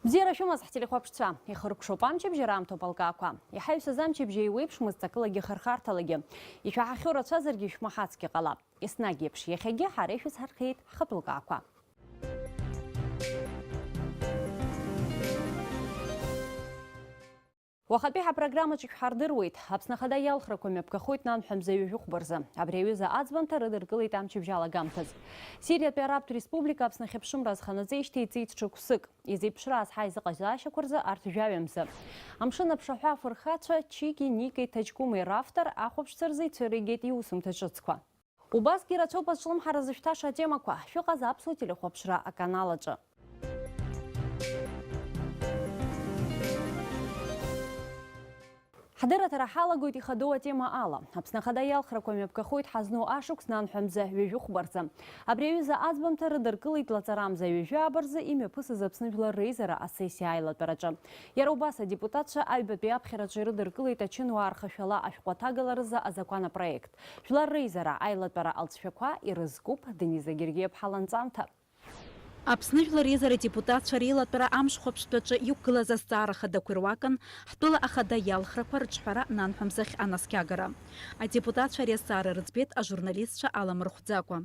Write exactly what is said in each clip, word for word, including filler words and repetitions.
Бзиара шәымаз, ҳтелехәаԥшцәа! Ихыркәшоуп амчыбжь, раамҭоуп алкаақәа. Иҳаҩсыз амчыбжь еиуеиԥшмызт ҵакылагьы хархарҭалагьы. Ишәаҳахьоу рацәазаргьы шәмаҳацгьы ҟалап. Еснагь еиԥш, иахьагьы ҳара ишәызҳархиеит ҳхатәы лкаақәа. Уахатәи ҳапрограммаҿы шәҳардыруеит. Аԥсны Ахада иалхрақәа мҩаԥгахоит нанҳәа мза ҩажәи хәба рзы. Абри аҩыза аӡбамҭа рыдыркылеит амчыбжь алагамҭазы. Сириатәи Арабтә Республика Аԥсны ахьыԥшымра азханаҵеижьҭеи иҵит шықәсык. Изеиԥшрааз ҳаизыҟазаашьақәа рзы арҭ жәаҩа мза. Амшын аԥшаҳәа афырхацәа Чики, Никеи Ҭаҷкәымеи равтор ахәаԥшцәа рзы ицәыригеит иусумҭа ҿыцқәа. Убасгьы ирацәоуп азҿлымҳара зышәҭаша атемақәа. Шәыҟаз аԥсуа телехәаԥшра аканал аҿы. Ҳдырраҭара ҳалагоит ихадоу атема ала. Аԥсны Ахада иалхрақәа мҩаԥгахоит ҳазну ашықәс нанҳәа мза ҩажәи хәба рзы. Абри аҩыза аӡбамҭа рыдыркылеит лаҵарамза ҩажәи ааба рзы имҩаԥысыз Аԥсны Жәлар Реизара асессиа аилатәараҿы. Иара убас адепутатцәа аҩбатәи аԥхьараҿы ирыдыркылеит ачынуаа рхашәала ашәҟәы аҭагаларазы азакәан апроект. Жәлар Реизара аилатәара алҵшәақәа ирызкуп Дениза Гергиаԥҳа ланҵамҭа. Аԥсны Жәлар Реизара адепутатцәа реилатәара амш хәаԥштәаҿы иқәгылаз азҵаара хадақәа ируакын ҳтәыла ахада иалхрақәа рыҿҳәара нанҳәа мзахь анаскьагара. Адепутатцәа ари азҵаара рыӡбеит ажурналистцәа аламырхәӡакәа.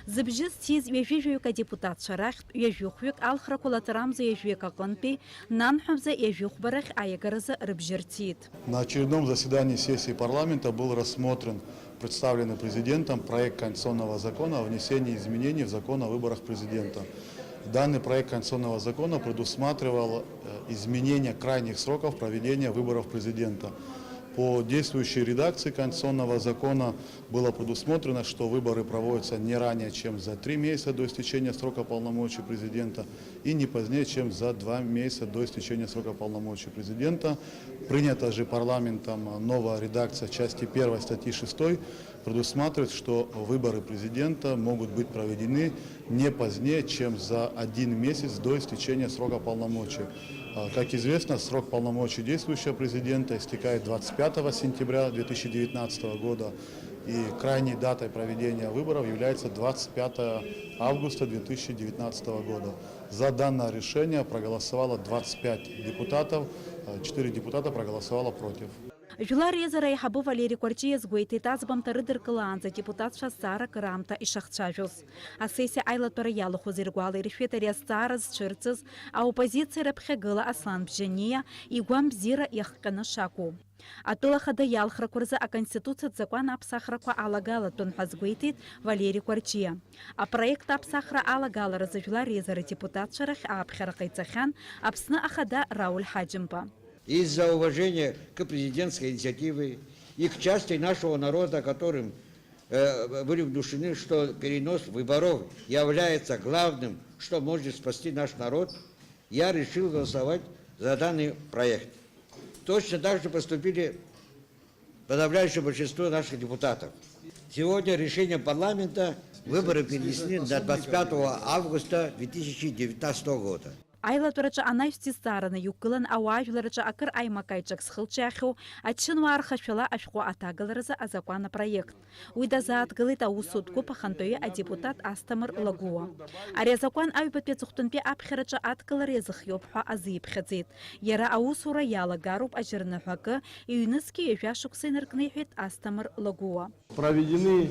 Зыбжьы зҭиз ҩажәи жәаҩык адепутатцәа рахьтә ҩажәи хәҩык алхрақәа лаҵарамза ҩажәи акы аҟынтәи нанҳәа мза ҩажәи хәба рахь аиагаразы рыбжьы рҭиит. На очередном заседании сессии парламента был рассмотрен представленный президентом проект Конституционного закона о внесении изменений в закон о выборах президента. Данный проект Конституционного закона предусматривал, э, изменение крайних сроков проведения выборов президента. По действующей редакции Конституционного закона было предусмотрено, что выборы проводятся не ранее, чем за три месяца до истечения срока полномочий президента и не позднее, чем за два месяца до истечения срока полномочий президента. Принята же парламентом новая редакция части первой статьи шестой предусматривает, что выборы президента могут быть проведены не позднее, чем за один месяц до истечения срока полномочий. А, как известно, срок полномочий действующего президента истекает двадцать пятого сентября две тысячи девятнадцатого года, и крайней датой проведения выборов является двадцать пятое августа две тысячи девятнадцатого года. За данное решение проголосовало двадцать пять депутатов, э, четыре депутата проголосовало против. Жәлар Реизара аиҳабы Валери Кәарҷиа иазгәеиҭеит, аӡбамҭа рыдыркылаанӡа адепутатцәа азҵаара акыраамҭа ишахцәажәоз. Асессиа аилатәара иалахәыз иргәалаиршәеит ари азҵаара зцәырҵыз аоппозициа рыԥхьагыла Аслан Бжьаниа игәамбзиара иахҟьаны шакәу. Атәыла ахада иалхрақәа рзы Аконституциатә закәан аԥсахрақәа алагалатәын ҳәа азгәеиҭеит Валери Кәарҷиа. Апроект аԥсахра алагаларазы Жәлар Реизара адепутатцәа рахь ааԥхьара ҟаиҵахьан Аԥсны Ахада Рауль Ҳаџьымба. Из-за уважения к президентской инициативе и к части нашего народа, которым, э, были внушены, что перенос выборов является главным, что может спасти наш народ, я решил голосовать за данный проект. Точно так же поступили подавляющее большинство наших депутатов. Сегодня решением парламента выборы перенесены на двадцать пятого августа две тысячи девятнадцатого года. Аилатәараҿы анаҩстәи зҵаараны иқәгылан ауаажәларраҿы акыр аимак-аиҿак зхылҿиаахьоу ачынуаа рхашәала ашәҟәы аҭагаларазы азакәан апроект. Уи дазааҭгылеит аусутә гәыԥ ахантәаҩы адепутат Асҭамыр Лагәыуа. Ари азакәан аҩбатәи аҵыхәтәантәи аԥхьараҿы адкылара иазыхиоуп ҳәа азиԥхьаӡеит. Иара аусура иалагароуп ажьырныҳәа акы, иҩнызқьи ҩажәа шықәса инаркны, иҳәеит Асҭамыр Лагәыуа. Проведены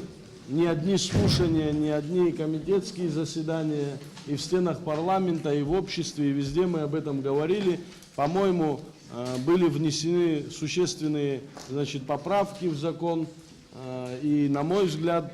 не одни слушания, не одни комитетские заседания, и в стенах парламента, и в обществе, и везде мы об этом говорили. По-моему, э, были внесены существенные, значит, поправки в закон, э, и, на мой взгляд,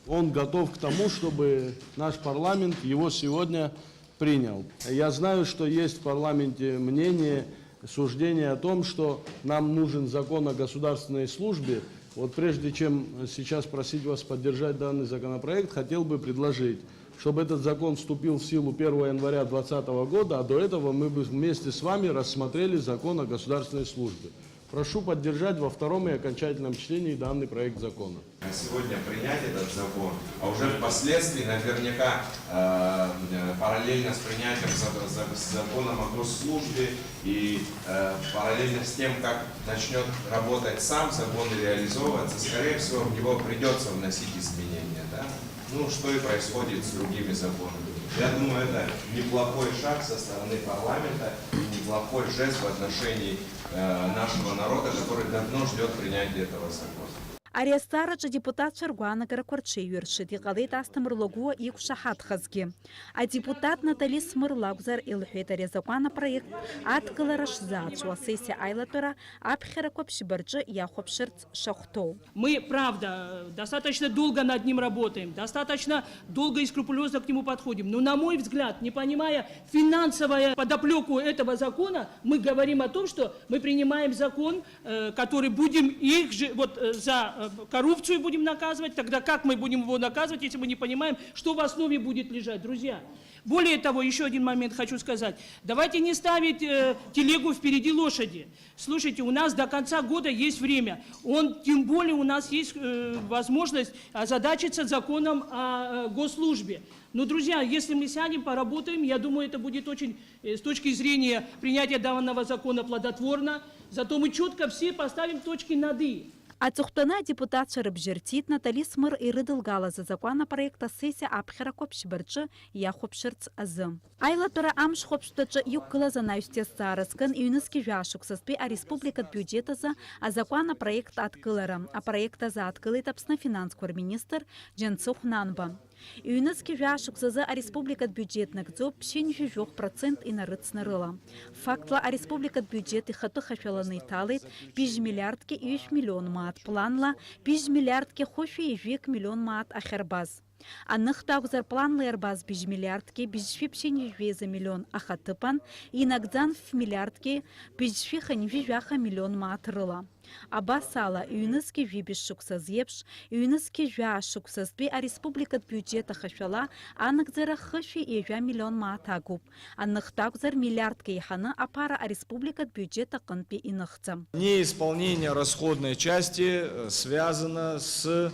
он готов к тому, чтобы наш парламент его сегодня принял. Я знаю, что есть в парламенте мнение, суждение о том, что нам нужен закон о государственной службе. Вот прежде чем сейчас просить вас поддержать данный законопроект, хотел бы предложить, чтобы этот закон вступил в силу первого января двадцатого года, а до этого мы бы вместе с вами рассмотрели закон о государственной службе. Прошу поддержать во втором и окончательном чтении данный проект закона. Сегодня принять этот закон, а уже впоследствии наверняка, э, э, параллельно с принятием за-, за-, с законом о госслужбе и, э, параллельно с тем, как начнёт работать сам закон и реализовываться, скорее всего, в него придётся вносить изменения, да? Ну, что и происходит с другими законами. Я думаю, это неплохой шаг со стороны парламента и неплохой жест в отношении э, нашего народа, который давно ждет принятия этого закона. Ари азҵаараҿы адепутатцәа ргәаанагарақәа рҽеиҩыршеит, иҟалеит Асҭамыр Лагәуа иқәшаҳаҭхазгьы. Адепутат Натали Смыр лакәзар илҳәеит ари азакәан апроект адкылара шзаацәоу асессиа аилатәара аԥхьарақәа ԥшьба рҿы иахәаԥшырц шахәҭоу. Мы, правда, достаточно долго над ним работаем, достаточно долго и скрупулёзно к нему подходим. Но, на мой взгляд, не понимая финансовую подоплёку этого закона, мы говорим о том, что мы принимаем закон, э, который будем их же, вот, э, за, э, коррупцию будем наказывать. Тогда как мы будем его наказывать, если мы не понимаем, что в основе будет лежать, друзья? Более того, ещё один момент хочу сказать. Давайте не ставить э, телегу впереди лошади. Слушайте, у нас до конца года есть время. Он, тем более у нас есть э, возможность озадачиться законом о э, госслужбе. Но, друзья, если мы сядем, поработаем, я думаю, это будет очень, э, с точки зрения принятия данного закона, плодотворно. Зато мы четко все поставим точки над «и». Аҵыхәтәаны адепутатцәа рыбжьы рҭиит Натали Смыр ирыдылгалаз азакәан апроект асессиа аԥхьарақәа ԥшьба рҿы иахәаԥшырц азы. Аилатәара амш хәаԥштәаҿы иқәгылаз анаҩстәи азҵаара зкын ҩнызқьи жәаа шықәсазтәи ареспубликатә биуџьет азы азакәан апроект адкылара. Апроект азааҭгылеит Аԥсны афинансқәа рминистр Џьансыхә Нанба. Ҩнызқьи жәаа шықәсазы ареспубликатә биуџьет нагӡоуп ԥшьынҩажәи жәохә процент инарыцны рыла. Фактла ареспубликатә биуџьет ихатәы хашәаланы иҭалеит быжь миллиардки ҩышә миллион мааҭ, планла быжь миллиардки хәышәи ҩажәи миллион мааҭ ахьарбаз. Аныхтә акәзар, планла иарбаз быжь миллиардки быжьшәи ԥшьынҩажәи жәеиза миллион ахаҭыԥан, инагӡан ф миллиардки быжьшәи хынҩажәи жәаха миллион мааҭ рыла. Абас ала, ҩнызқьи жәибжь шықәсаз еиԥш, ҩнызқьи жәаа шықәсазтәи ареспубликатә биуџьет ахашәала анагӡара хышәи ҩажәа миллион мааҭ агуп. Аныхтә акәзар, миллиардк еиҳаны аԥара ареспубликатә биуџьет аҟынтәи иныхӡам. Неисполнение расходной части э, связано с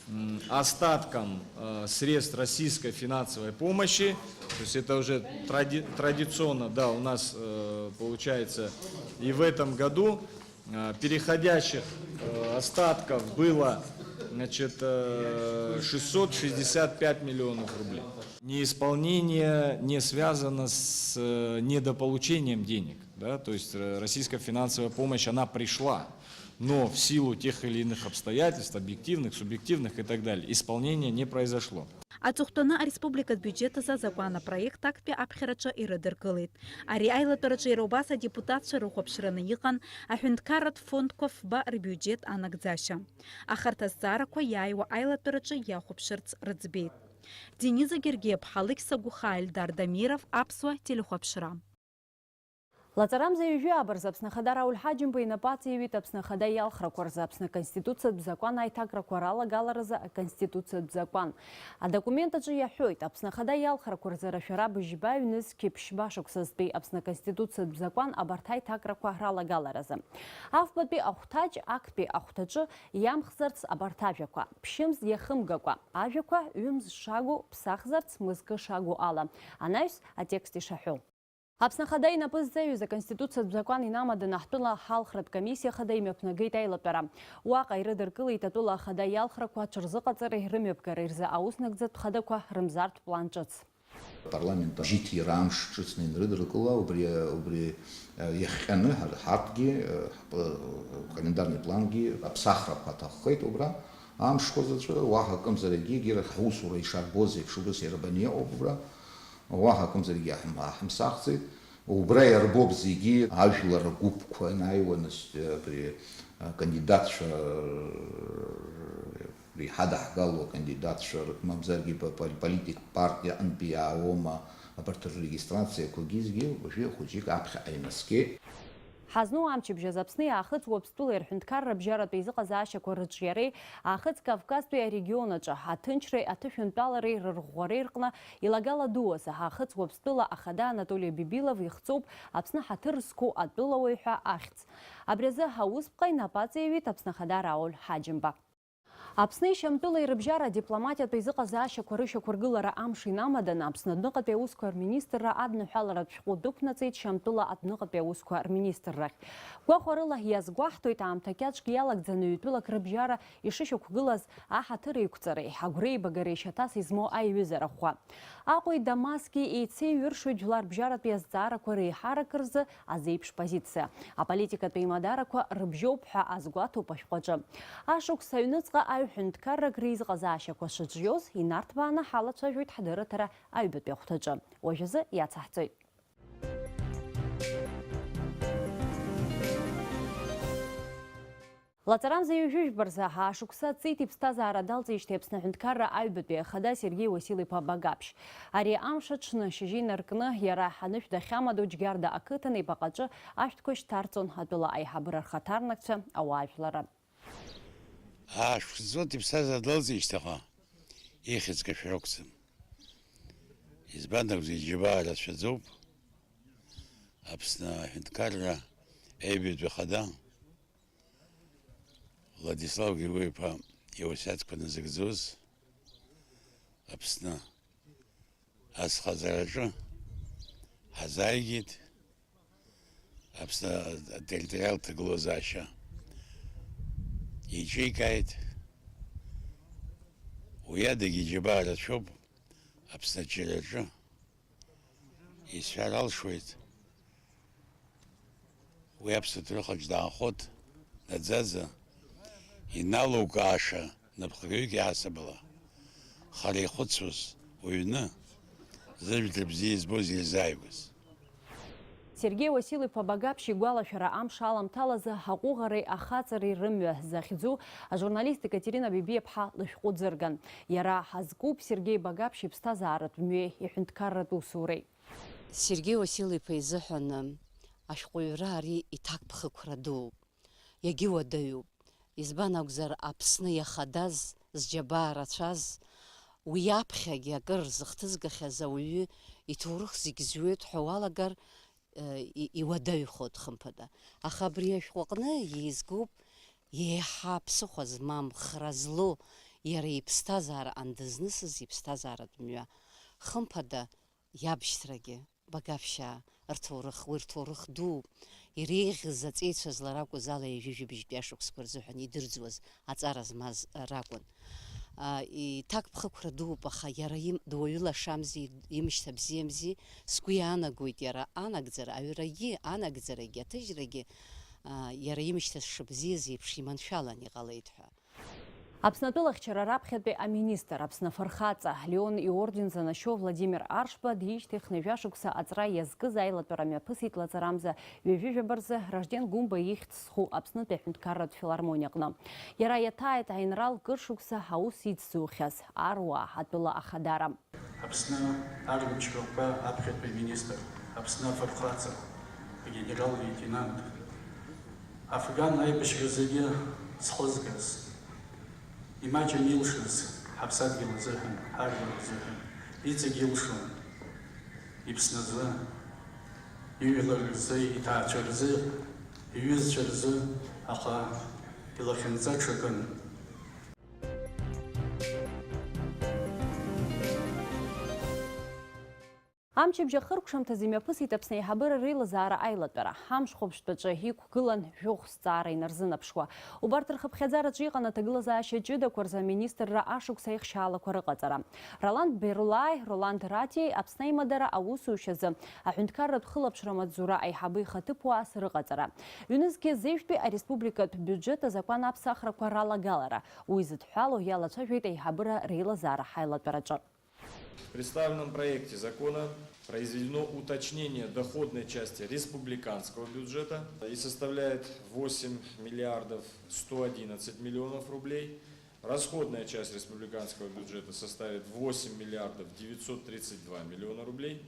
м, остатком э, средств российской финансовой помощи. То есть это уже тради- традиционно, да, у нас э, получается и в этом году э, переходящих э, остатков было, значит, э, шестьсот шестьдесят пять миллионов рублей. Неисполнение не связано с э, недополучением денег, да, то есть э, российская финансовая помощь, она пришла, но в силу тех или иных обстоятельств, объективных, субъективных и так далее, исполнение не произошло. Аҵыхәтәаны ареспубликатә биуџьет азы азакәан апроект актәи аԥхьараҿы ирыдыркылеит. Ари аилатәараҿы иара убас адепутатцәа рыхәаԥшраны иҟан аҳәынҭқарратә фондқәа фба рбиуџьет анагӡашьа. Аха арҭ азҵаарақәа иааиуа аилатәараҿы иахәаԥшырц рыӡбеит. Дениза Гергиаԥҳа, Алықьса Гәыхаа, Эльдар Дамиров, Аԥсуа телехәаԥшра. Лаҵарамза ҩажәи ааба рзы Аԥсны Ахада Рауль Ҳаџьымба инапы аҵеиҩит Аԥсны Ахада иалхрақәа рзы Аԥсны Аконституциатә закәан аиҭакрақәа ралагаларазы Аконституциатә закәан. Адокумент аҿы иаҳәоит, Аԥсны Ахада иалхрақәа рзы рашәара быжьба ҩнызқьи ԥшьба шықәсазтәи Аԥсны Аконституциатә закәан абарҭ аиҭакрақәа ралагаларазы. Афбатәи ахәҭаҷ актәи ахәҭаҿы иамхзарц абарҭ ажәақәа, ԥшьымз иахымгакәа, ажәақәа ҩымз шагу ԥсахзарц мызкы шагу ала, анаҩс атекст ишаҳәо. Аԥсны Ахада инапы зҵаҩыз Аконституциатә закәан инамаданы ҳтәыла ҳалхратә комиссиа хада имҩаԥнагеит аилатәара. Уаҟа ирыдыркылеит атәыла ахада иалхрақәа аҽырзыҟаҵареи рымҩаԥгареи рзы ауснагӡатә хадақәа рымзартә план ҿыц. Апарламент ажьиҭира амш ҿыцны инрыдыркыла, убри, убри, э, иахҟьаны ҳар-, ҳарҭгьы, э, ҳп-, э, календарный плангьы аԥсахрақәа аҭаххеит убра. Амшқәа заҵәы уаҳа акымзаракгьы егьырахь ҳусура ишарбоз еиԥш убыс иарбаны иҟоуп убра. Уаҳа акымзаракгьы аҳм-, аҳмсахӡеит. Убра иарбоуп зегьы, ажәлар агәыԥқәа анааиуа, нас, абри, а, кандидатцәа, реиҳадаҳгало акандидатцәа рык-, мамзаргьы ба-, пол-, политик партиа аҟынтәи иаауоума, абарҭ ррегистрациақәагьы зегьы уажәы хәыҷык аԥхьаҟа инаскьеит. Ҳазну амчыбжь азы Аԥсни Аахыҵ Уаԥстәылеи рҳәынҭқарра абжьаратәи аизыҟазаашьақәа рыҿиареи Аахыҵ Кавказтәи арегион аҿы аҭынчреи аҭышәынтәалареи рырӷәӷәареи рҟны илагала ду азы Аахыҵ Уаԥстәыла ахада Анатоли Бибилов ихҵоуп Аԥсны ҳаҭыр зқәу атәылауаҩ ҳәа ахьӡ. Абри азы ҳаусԥҟа инапы аҵеиҩит Аԥсны Ахада Рауль Ҳаџьымба. Аԥсни Шьамтәылеи рыбжьара адипломатиатә еизыҟазаашьақәа рышьақәыргылара амш инамаданы, Аԥсны адәныҟатәи аусқәа рминистрра адныҳәаларатә шәҟәы дықәнаҵеит Шьамтәыла адәныҟатәи аусқәа рминистррахь. Гәахәарыла иазгәаҳҭоит, аамҭа кьаҿк иалагӡаны ҩ-тәылак рыбжьара ишышьақәгылаз аҳаҭыр еиқәҵареи агәреибагареи шьаҭас измоу аиҩызара ӷәӷәа. Аҟәеи Дамаски еицеиҩыршоит жәларбжьаратәи азҵаарақәа реиҳарак рзы азеиԥш позициа. Аполитикатә еимадарақәа рыбжьоуп ҳәа азгәаҭоуп ашәҟәаҿы. Ашықәс аҩныҵҟа аҩ-ҳәынҭқаррак реизыҟазаашьақәа шыҿиоз инарҭбааны ҳалацәажәоит ҳдырраҭара аҩбатәи ахәҭаҿы. Уажәазы иацаҳҵоит. Лаҵарамза ҩажәи жәба рзы ашықәса ҵит иԥсҭазаара далҵижьҭеи Аԥсны аҳәынҭқарра аҩбатәи ахада Сергеи Уасил-иԥа Багаԥшь. Ари амш аҽны, шьыжьы инаркны, иара анышә дахьамадоу Џьгьарда ақыҭан ибаҟаҿы ашәҭқәа шьҭарҵон атәыла аиҳабыра рхаҭарнакцәа, ауаажәларра. Ашықәса ҵит иԥсҭазаара далҵижьҭеи ихьӡ кашәара ақәӡам. Избан акәзар, иџьабаа рацәаӡоуп. Аԥсны аҳәынҭқарра аҩбатәи ахада Владислав Григорий-иԥа иуасиаҭқәа назыгӡоз, Аԥсны азхаҵараҿы ҳазааигеит, Аԥсны атерриториалтә ҭагылазаашьа еиҿикааит. Уи адагьы иџьабаа рацәоуп Аԥсны аҿиараҿы. Исҳәар алшоит, уи аԥсуа ҭоурыхаҿ даанхоит наӡаӡа, иналукааша напхгаҩык иаҳасабала, хара ихәыцуаз уҩны, зыжәдара бзиа избоз ирзааигәаз. Сергеи Уасил-иԥа Багаԥшь игәалашәара амш аламҭалазы аҟәыӷареи ахаҵареи рымҩа захьӡу ажурналист Екатерина Бебиаԥҳа лышәҟәы ӡырган. Иара ҳазкуп Сергеи Багаԥшь иԥсҭазааратә мҩеи иҳәынҭқарратә усуреи. Сергеи Уасил-иԥа изыҳәан ашәҟәыҩҩра ари иҭакԥхықәра дууп, иагьуадаҩуп. Избан акәзар, Аԥсны иахадаз, зџьабаа рацәаз, уи аԥхьагьы акыр зыхҭызгахьаз ауаҩы иҭоурых зегь зҩуеит ҳәа уалагар, э, и-, иуадаҩхоит, хымԥада. Аха абри ашәҟәы аҟны еизгоуп еиҳа ԥсыхәа змам, хра злоу, иара иԥсҭазаара андызнысыз иԥсҭазааратә мҩа. Хымԥада, иабшьҭрагьы, Багаԥшьаа рҭоурых, уи рҭоурых дууп, иреиӷьыз аҵеицәа зларакәыз ала ҩажәи жәибжьтәи ашықәсқәа рзыҳәан идырӡуаз аҵара змаз ракәын. А, иҭакԥхықәра дууп, аха иара им-, дуаҩы лашамзи, имшьҭа бзиамзи, сгәы иаанагоит иара анагӡара, аҩрагьы, анагӡарагьы, аҭыжьрагьы, а, иара имшьҭа шыбзиаз еиԥш иманшәалан иҟалеит ҳәа. Аԥсны атәылахьчара раԥхьатәи аминистр, Аԥсны афырхаҵа, Леон иорден занашьоу Владимир Аршба диижьҭеи хынҩажәа шықәса аҵра иазкыз аилатәара мҩаԥысит лаҵарамза ҩажәи жәаба рзы Ражден Гәымба ихьӡ зху Аԥснытәи аҳәынҭқарратә филармониаҟны. Иара иаҭааит аинрал кыр шықәса аус ицзухьаз, аруаа, атәыла ахадара. Аԥсны армчрақәа аԥхьатәи аминистр, Аԥсны афырхаҵа, агенерал-леитенант, афган аибашьра зегьы зхызгаз, имаҷым илшаз ҳаԥсадгьыл азыҳәан, ҳажәлар рзыҳәан, иҵегь илшон, Иԥсны азы, ижәлар рзы, иҭаацәа рзы, иҩызцәа рзы, аха илахьынҵа ҽакын. Амчыбжь ахыркәшамҭазы имҩаԥысит Аԥсны аиҳабыра реилазаара аилатәара. Амшхәаԥштәаҿы иқәгылан жәохә зҵаара инарзынаԥшуа. Убарҭ рхыԥхьаӡараҿы иҟан аҭагылазаашьа ҷыдақәа рзы аминистрра ашықәс аихшьаалақәа рыҟаҵара. Ролан Берулаи Ролан Ратиеи Аԥсны аимадара аусушьазы аҳәынҭқарратә хылаԥшра амаҵзура аиҳабы ихаҭыԥуаас рыҟаҵара. Ҩнызқьи зеижәтәи ареспубликатә биуџьет азакәан аԥсахрақәа ралагалара. Уи зыдҳәалоу иалацәажәеит аиҳабыра реилазаара ҳаилатәараҿы. В представленном проекте закона произведено уточнение доходной части республиканского бюджета и составляет восемь миллиардов сто одиннадцать миллионов рублей. Расходная часть республиканского бюджета составит восемь миллиардов девятьсот тридцать два миллиона рублей.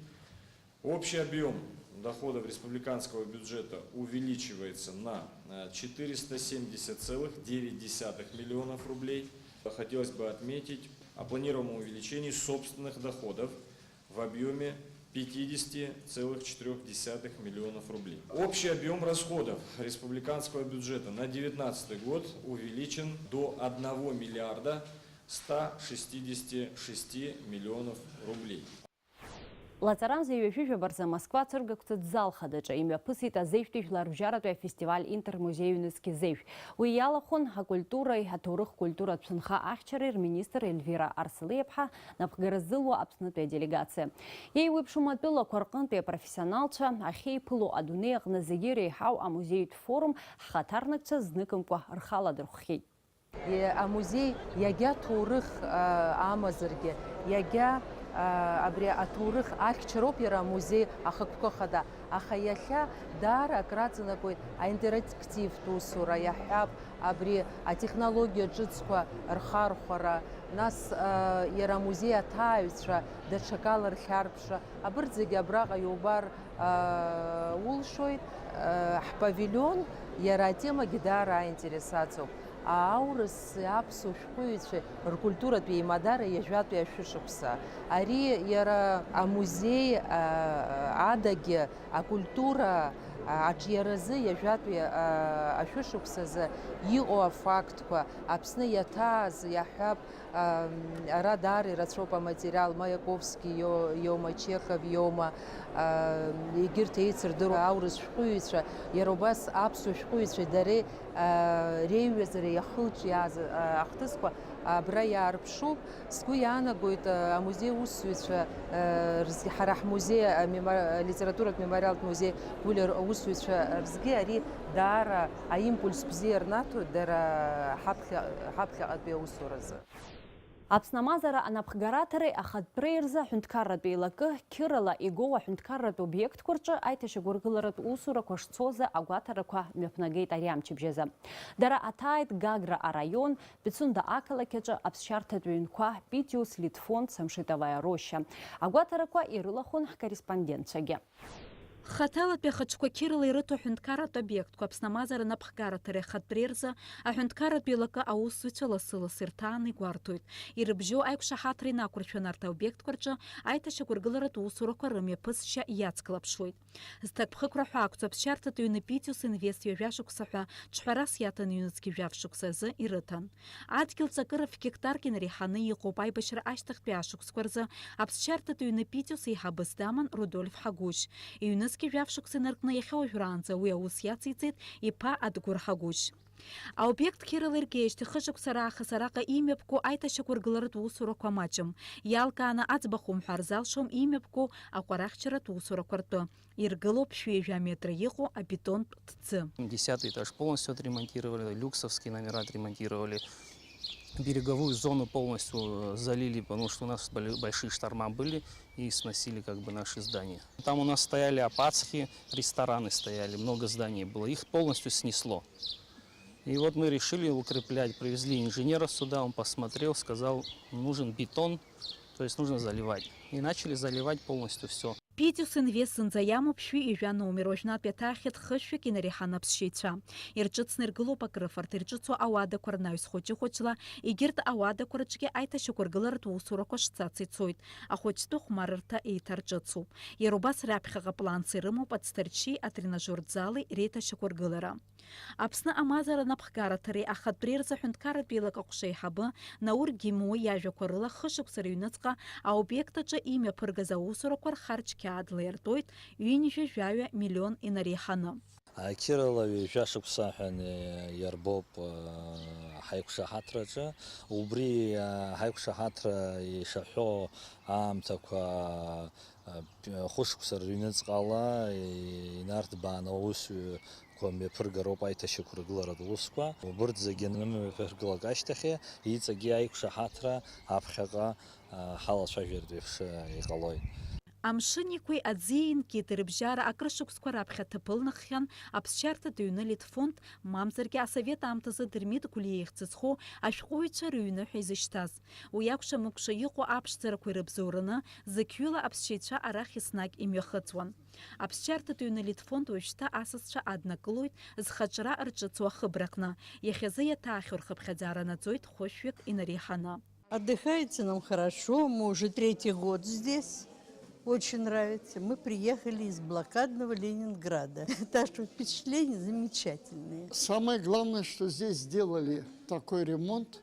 Общий объём доходов республиканского бюджета увеличивается на, э, четыреста семьдесят целых девять десятых миллионов рублей. Хотелось бы отметить о планируемом увеличении собственных доходов в объёме пятидесяти целых четырёх десятых миллионов рублей. Общий объём расходов республиканского бюджета на девятнадцатый год увеличен до одного миллиарда ста шестидесяти шести миллионов рублей. Лаҵарамза ҩажәи жәаба рзы Москва ацәыргақәҵатә зал хадаҿы имҩаԥысит азеижәтәи жәларбжьаратәи афестиваль Интермузеи ҩнызқь зеижә. Уи иалахәын акультуреи аҭоурых-культуратә ҭынха ахьчареи рминистр Ельвира Арсалиаԥҳа напхгара ззылуа Аԥснытәи аделегациа. Еиуеиԥшым атәылақәа рҟынтәи апрофессионалцәа ахьеиԥыло адунеи аҟны зегьы иреиҳау амузеитә форум ҳхаҭарнакцәа зныкымкәа рхы аладырхәхьеит. Амузеи иагьа ҭоурых амазаргьы, иагьа абри аҭоурых ахьчароуп иара амузеи ахықәкы хада, аха иахьа даара акраҵанакуеит аинтерактивтә усура, иаҳҳәап, абри атехнологиа ҿыцқәа рхархәара, нас иара амузеи аҭааҩцәа даҽакала рхьарԥшра, абырҭ зегьы абраҟа иубар улшоит. Ҳпавилион иара атемагьы даара аинтерес аҵоуп. Аурыс, аԥсуа шәҟәыҩҩцәеи ркультуратә еимадара ҩажәатәи ашәышықәса. Ари иара амузеи адагьы акультура аҿиаразы ҩажәатәи ашәышықәсазы иҟоу афактқәа, Аԥсны иаҭааз, иаҳҳәап, ара даара ирацәоуп аматериал, Маяковски ио-, иоума, Чехов иоума, егьырҭ еицырдыруа аурыс шәҟәыҩҩцәа, иара убас аԥсуа шәҟәыҩҩцәеи дареи реиҩызара иахылҿиааз ахҭысқәа абра иаарԥшуп. Сгәы иаанагоит, амузеи усзуҩцәа рзгьы, ҳара ҳмузеи, амемо-, алитературатә мемориалтә музеи Гәлиа аусзуҩцәа рзгьы ари даара аимпульс бзиа рнаҭоит дара ҳаԥхьа-, ҳаԥхьаҟатәи аусуразы. Аԥсны амазара анапхгараҭареи ахатәреи рзы аҳәынҭқарратә еилакы қьырала игоу аҳәынҭқарратә обиектқәа рҿы аиҭашьақәыргыларатә усурақәа шцозы агәаҭарақәа мҩаԥнагеит ари амчыбжьазы. Дара аҭааит Гагра араион, Пицунда ақалақь аҿы аԥсшьарҭатә ҩнқәа, Питиус, Литфонд, Самшитовая роща. Агәаҭарақәа ирылахәын ҳкорреспондентцәагьы. Хаҭалатәи ахаҿқәа қьырала ирыҭо аҳәынҭқарратә обиектқәа Аԥсны амазара анапхгараҭареи ахатәреи рзы аҳәынҭқарратә еилакы аусзуҩцәа лассы-лассы ирҭааны игәарҭоит. Ирыбжьоу аиқәшаҳаҭра инақәыршәаны арҭ аобиектқәа рҿы аиҭашьақәыргыларатә усурақәа рымҩаԥысшьа иацклаԥшуеит. Зҭакԥхықәра ҳәа ақәҵоу аԥсшьарҭатә ҩны Питиус Инвест ҩажәа шықәса ҳәа ҿҳәарас иаҭаны ҩнызқь жәаф шықәса азы ирыҭан. Адгьыл ҵакыра ф-гектарк инареиҳаны иҟоуп аибашьра ашьҭахьтәи ашықәсқәа рзы аԥсшьарҭатә ҩны Питиус еиҳабыс даман Рудольф Ҳагәышь. Ҩнызқь жәаф шықәса инаркны иахьа уажәраанӡа уи аус иациҵеит иԥа Адгәыр Ҳагәышь. Аобиект қьырала иргеижьҭеи хышықәса раахыс араҟа имҩаԥго аиҭашьақәыргыларатә усурақәа маҷым. Иалкааны аӡбахә умҳәар залшом имҩаԥго аҟәарахчаратә усурақәа ртәы. Иргылоуп шәи ҩажәа метра иҟоу абетонтә ҭӡы. Десятый этаж полностью отремонтировали, люксовский номера отремонтировали. Береговую зону полностью залили, потому что у нас большие шторма были и сносили как бы наши здания. Там у нас стояли опацхи, рестораны стояли, много зданий было. Их полностью снесло. И вот мы решили укреплять, привезли инженера сюда, он посмотрел, сказал, нужен бетон, то есть нужно заливать. И начали заливать полностью все. Питиус Инвест зынӡа иамоуп шәи ҩажәа номер, уажәнатәи аҭаахьеит хышәҩык инареиҳаны аԥсшьаҩцәа. Ирҿыцны иргылоуп акрыфарҭа, ирҿыцу ауадақәа рнаҩс хәыҷы-хәыҷла, егьырҭ ауадақәа рҿгьы аиҭашьақәыргыларатә усурақәа шцац ицоит, ахәыҷтәы хәмарырҭа еиҭарҿыцуп. Иара убас раԥхьаҟа планс ирымоуп ацҭарчи атренажертә зали реиҭашьақәыргылара. Аԥсны амазара анапхгараҭареи ахатәреи рзы аҳәынҭқарратә еилак аҟәша аиҳабы Наур Гимуа иажәақәа рыла, хышықәса рыҩныҵҟа аобиект аҿы имҩаԥыргаз аусурақәа рхарџь қьаадла иартуеит ҩынҩажәи жәаҩа миллион инареиҳаны. Қьырала ҩажәа шықәса ҳәа иарбоуп ҳаиқәшаҳаҭраҿы. Убри ҳаиқәшаҳаҭра ишаҳәо аамҭақәа хәышықәса рыҩныҵҟала инарҭбааны аусуҩ қәа мҩаԥыргароуп аиҭашьақәыргыларатә усқәа. Убырҭ зегьы анымҩаԥыргылак ашьҭахьы, иҵегьы аиқәшаҳаҭра аԥхьаҟа ҳалацәажәартә еиԥш иҟалоит. Амшын Еиқәеи аӡи инкит рыбжьара акрышықәсқәа раԥхьа аҭыԥ ылнаххьан аԥсшьарҭатә ҩны Литфонд, мамзаргьы асовет аамҭазы Дырмит Гәлиа ихьӡ зху ашәҟәыҩҩцәа рыҩны ҳәа изышьҭаз. Уи акәша-мыкәша иҟоу аԥшӡарақәа ирыбзоураны, зықьҩыла аԥсшьаҩцәа арахь еснагь имҩахыҵуан. Аԥсшьарҭатә ҩны Литфонд уажәшьҭа асасцәа аднакылоит, зхаҿра рҿыцу ахыбраҟны. Иахьазы иаҭаахьоу рхыԥхьаӡара наӡоит хәышәҩык инареиҳаны. Отдыхается нам хорошо, мы уже третий год здесь. Очень нравится. Мы приехали из блокадного Ленинграда. Так что впечатления замечательные. Самое главное, что здесь сделали такой ремонт,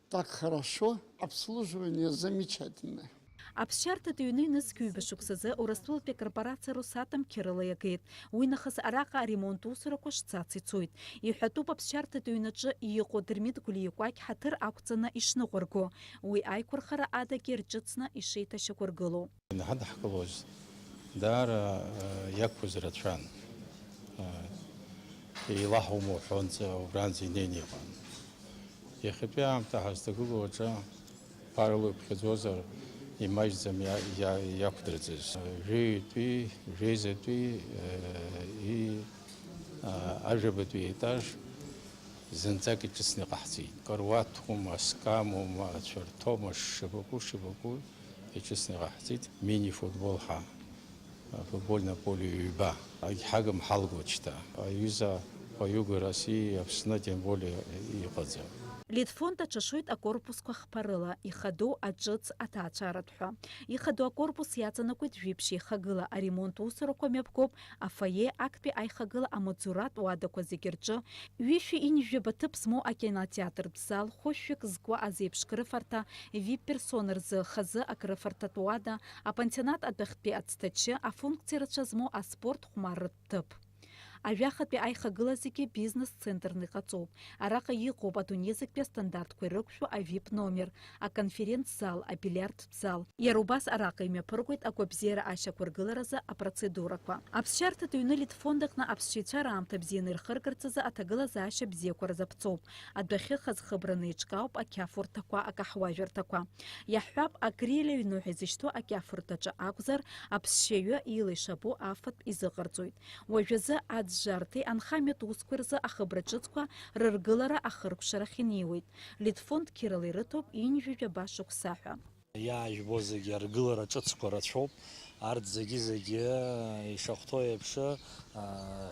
так хорошо, обслуживание замечательное. Аԥсшьарҭатә ҩны ҩнызқь ҩба шықәсазы Урыстәылатәи акорпорациа Росатом қьырала иагеит. Уи нахыс араҟа аремонт усурақәа шцац ицоит. Иҳәатәуп аԥсшьарҭатә ҩнаҿы иҟоу Дырмит Гәлиа икәакь ҳаҭыр ақәҵаны ишныҟәырго, уи аиқәырхара адагьы рҿыцны ишеиҭашьақәыргылоу. Ианаҳадаҳкылоз даара, э, иақәыз рацәан. Э, еилаҳаума уҳәонӡа убранӡа инеины иҟан. Иахьатәи аамҭа ҳазҭагылоу аҿы ԥарала иԥхьаӡозар, имаҷӡам иа-, иа-, иақәдырӡыз. Жәаҩатәи, жәеизатәи, э, и-, а, ажәабатәи етаж зынӡак иҿыцны иҟаҳҵеит. Каруаҭума, скамума, цәарҭоума, шшабаку, шшабаку иҿыцны иҟаҳҵеит. Мини-футбол ҳа. Футбольное поле ҩба, егьҳагым ҳалгоит шьҭа. Аҩыза хәаҩык России, Аԥсны, тем более, иҟаӡам. Литфонд аҽашоит акорпусқәа хԥарыла, ихадоу аҿыц аҭаацәаратә ҳәа. Ихадоу акорпус иаҵанакуеит жәиԥшь еихагыла, аремонт усурақәа мҩаԥгоуп, афойе, актәи аихагыла амаҵзуратә уадақәа зегьы рҿы, ҩышәи ҩынҩажәаба ҭыԥ змоу акинотеатртә зал, хәышәҩык зкуа азеиԥш крыфарҭа, вип-персона рзы хазы акрыфарҭатә уада, апансионат адәахьтәи ацҭачы, афункциа рацәа змоу аспорт хәмарратә ҭыԥ. Ажәахатәи аихагыла зегьы бизнес-центрны иҟаҵоуп. Араҟа иҟоуп адунеи зегьтәи астандартқәа ирықәшәо авип номер, аконференц-зал, абильиард зал. Иара убас араҟа имҩаԥыргоит агәабзиара ашьақәыргыларазы апроцедурақәа. Аԥсшьарҭатә ҩны Литфонд аҟны аԥсшьаҩцәа раамҭа бзианы ирхыргарц азы аҭагылазаашьа бзиақәа рзаԥҵоуп. Адәахьы хазхыбраны еиҿкаауп ақьафурҭақәа, акаҳуажәырҭақәа. Иаҳҳәап, агриль аҩны ҳәа изышьҭоу акьафурҭаҿы акәзар, аԥсшьаҩы ила ишабо афатә изыҟарҵоит. Уажәазы аӡәӡәарҭеи анхамҩатә усқәеи рзы ахыбра ҿыцқәа рыргылара ахыркәшарахь инеиуеит. Литфонд қьырала ирыҭоуп ҩынҩажәи жәаба шықәса ҳәа. Иаажәбо зегьы аргылара ҿыцқәа рацәоуп. Арҭ зегьы-зегьы ишахәҭоу еиԥш, а,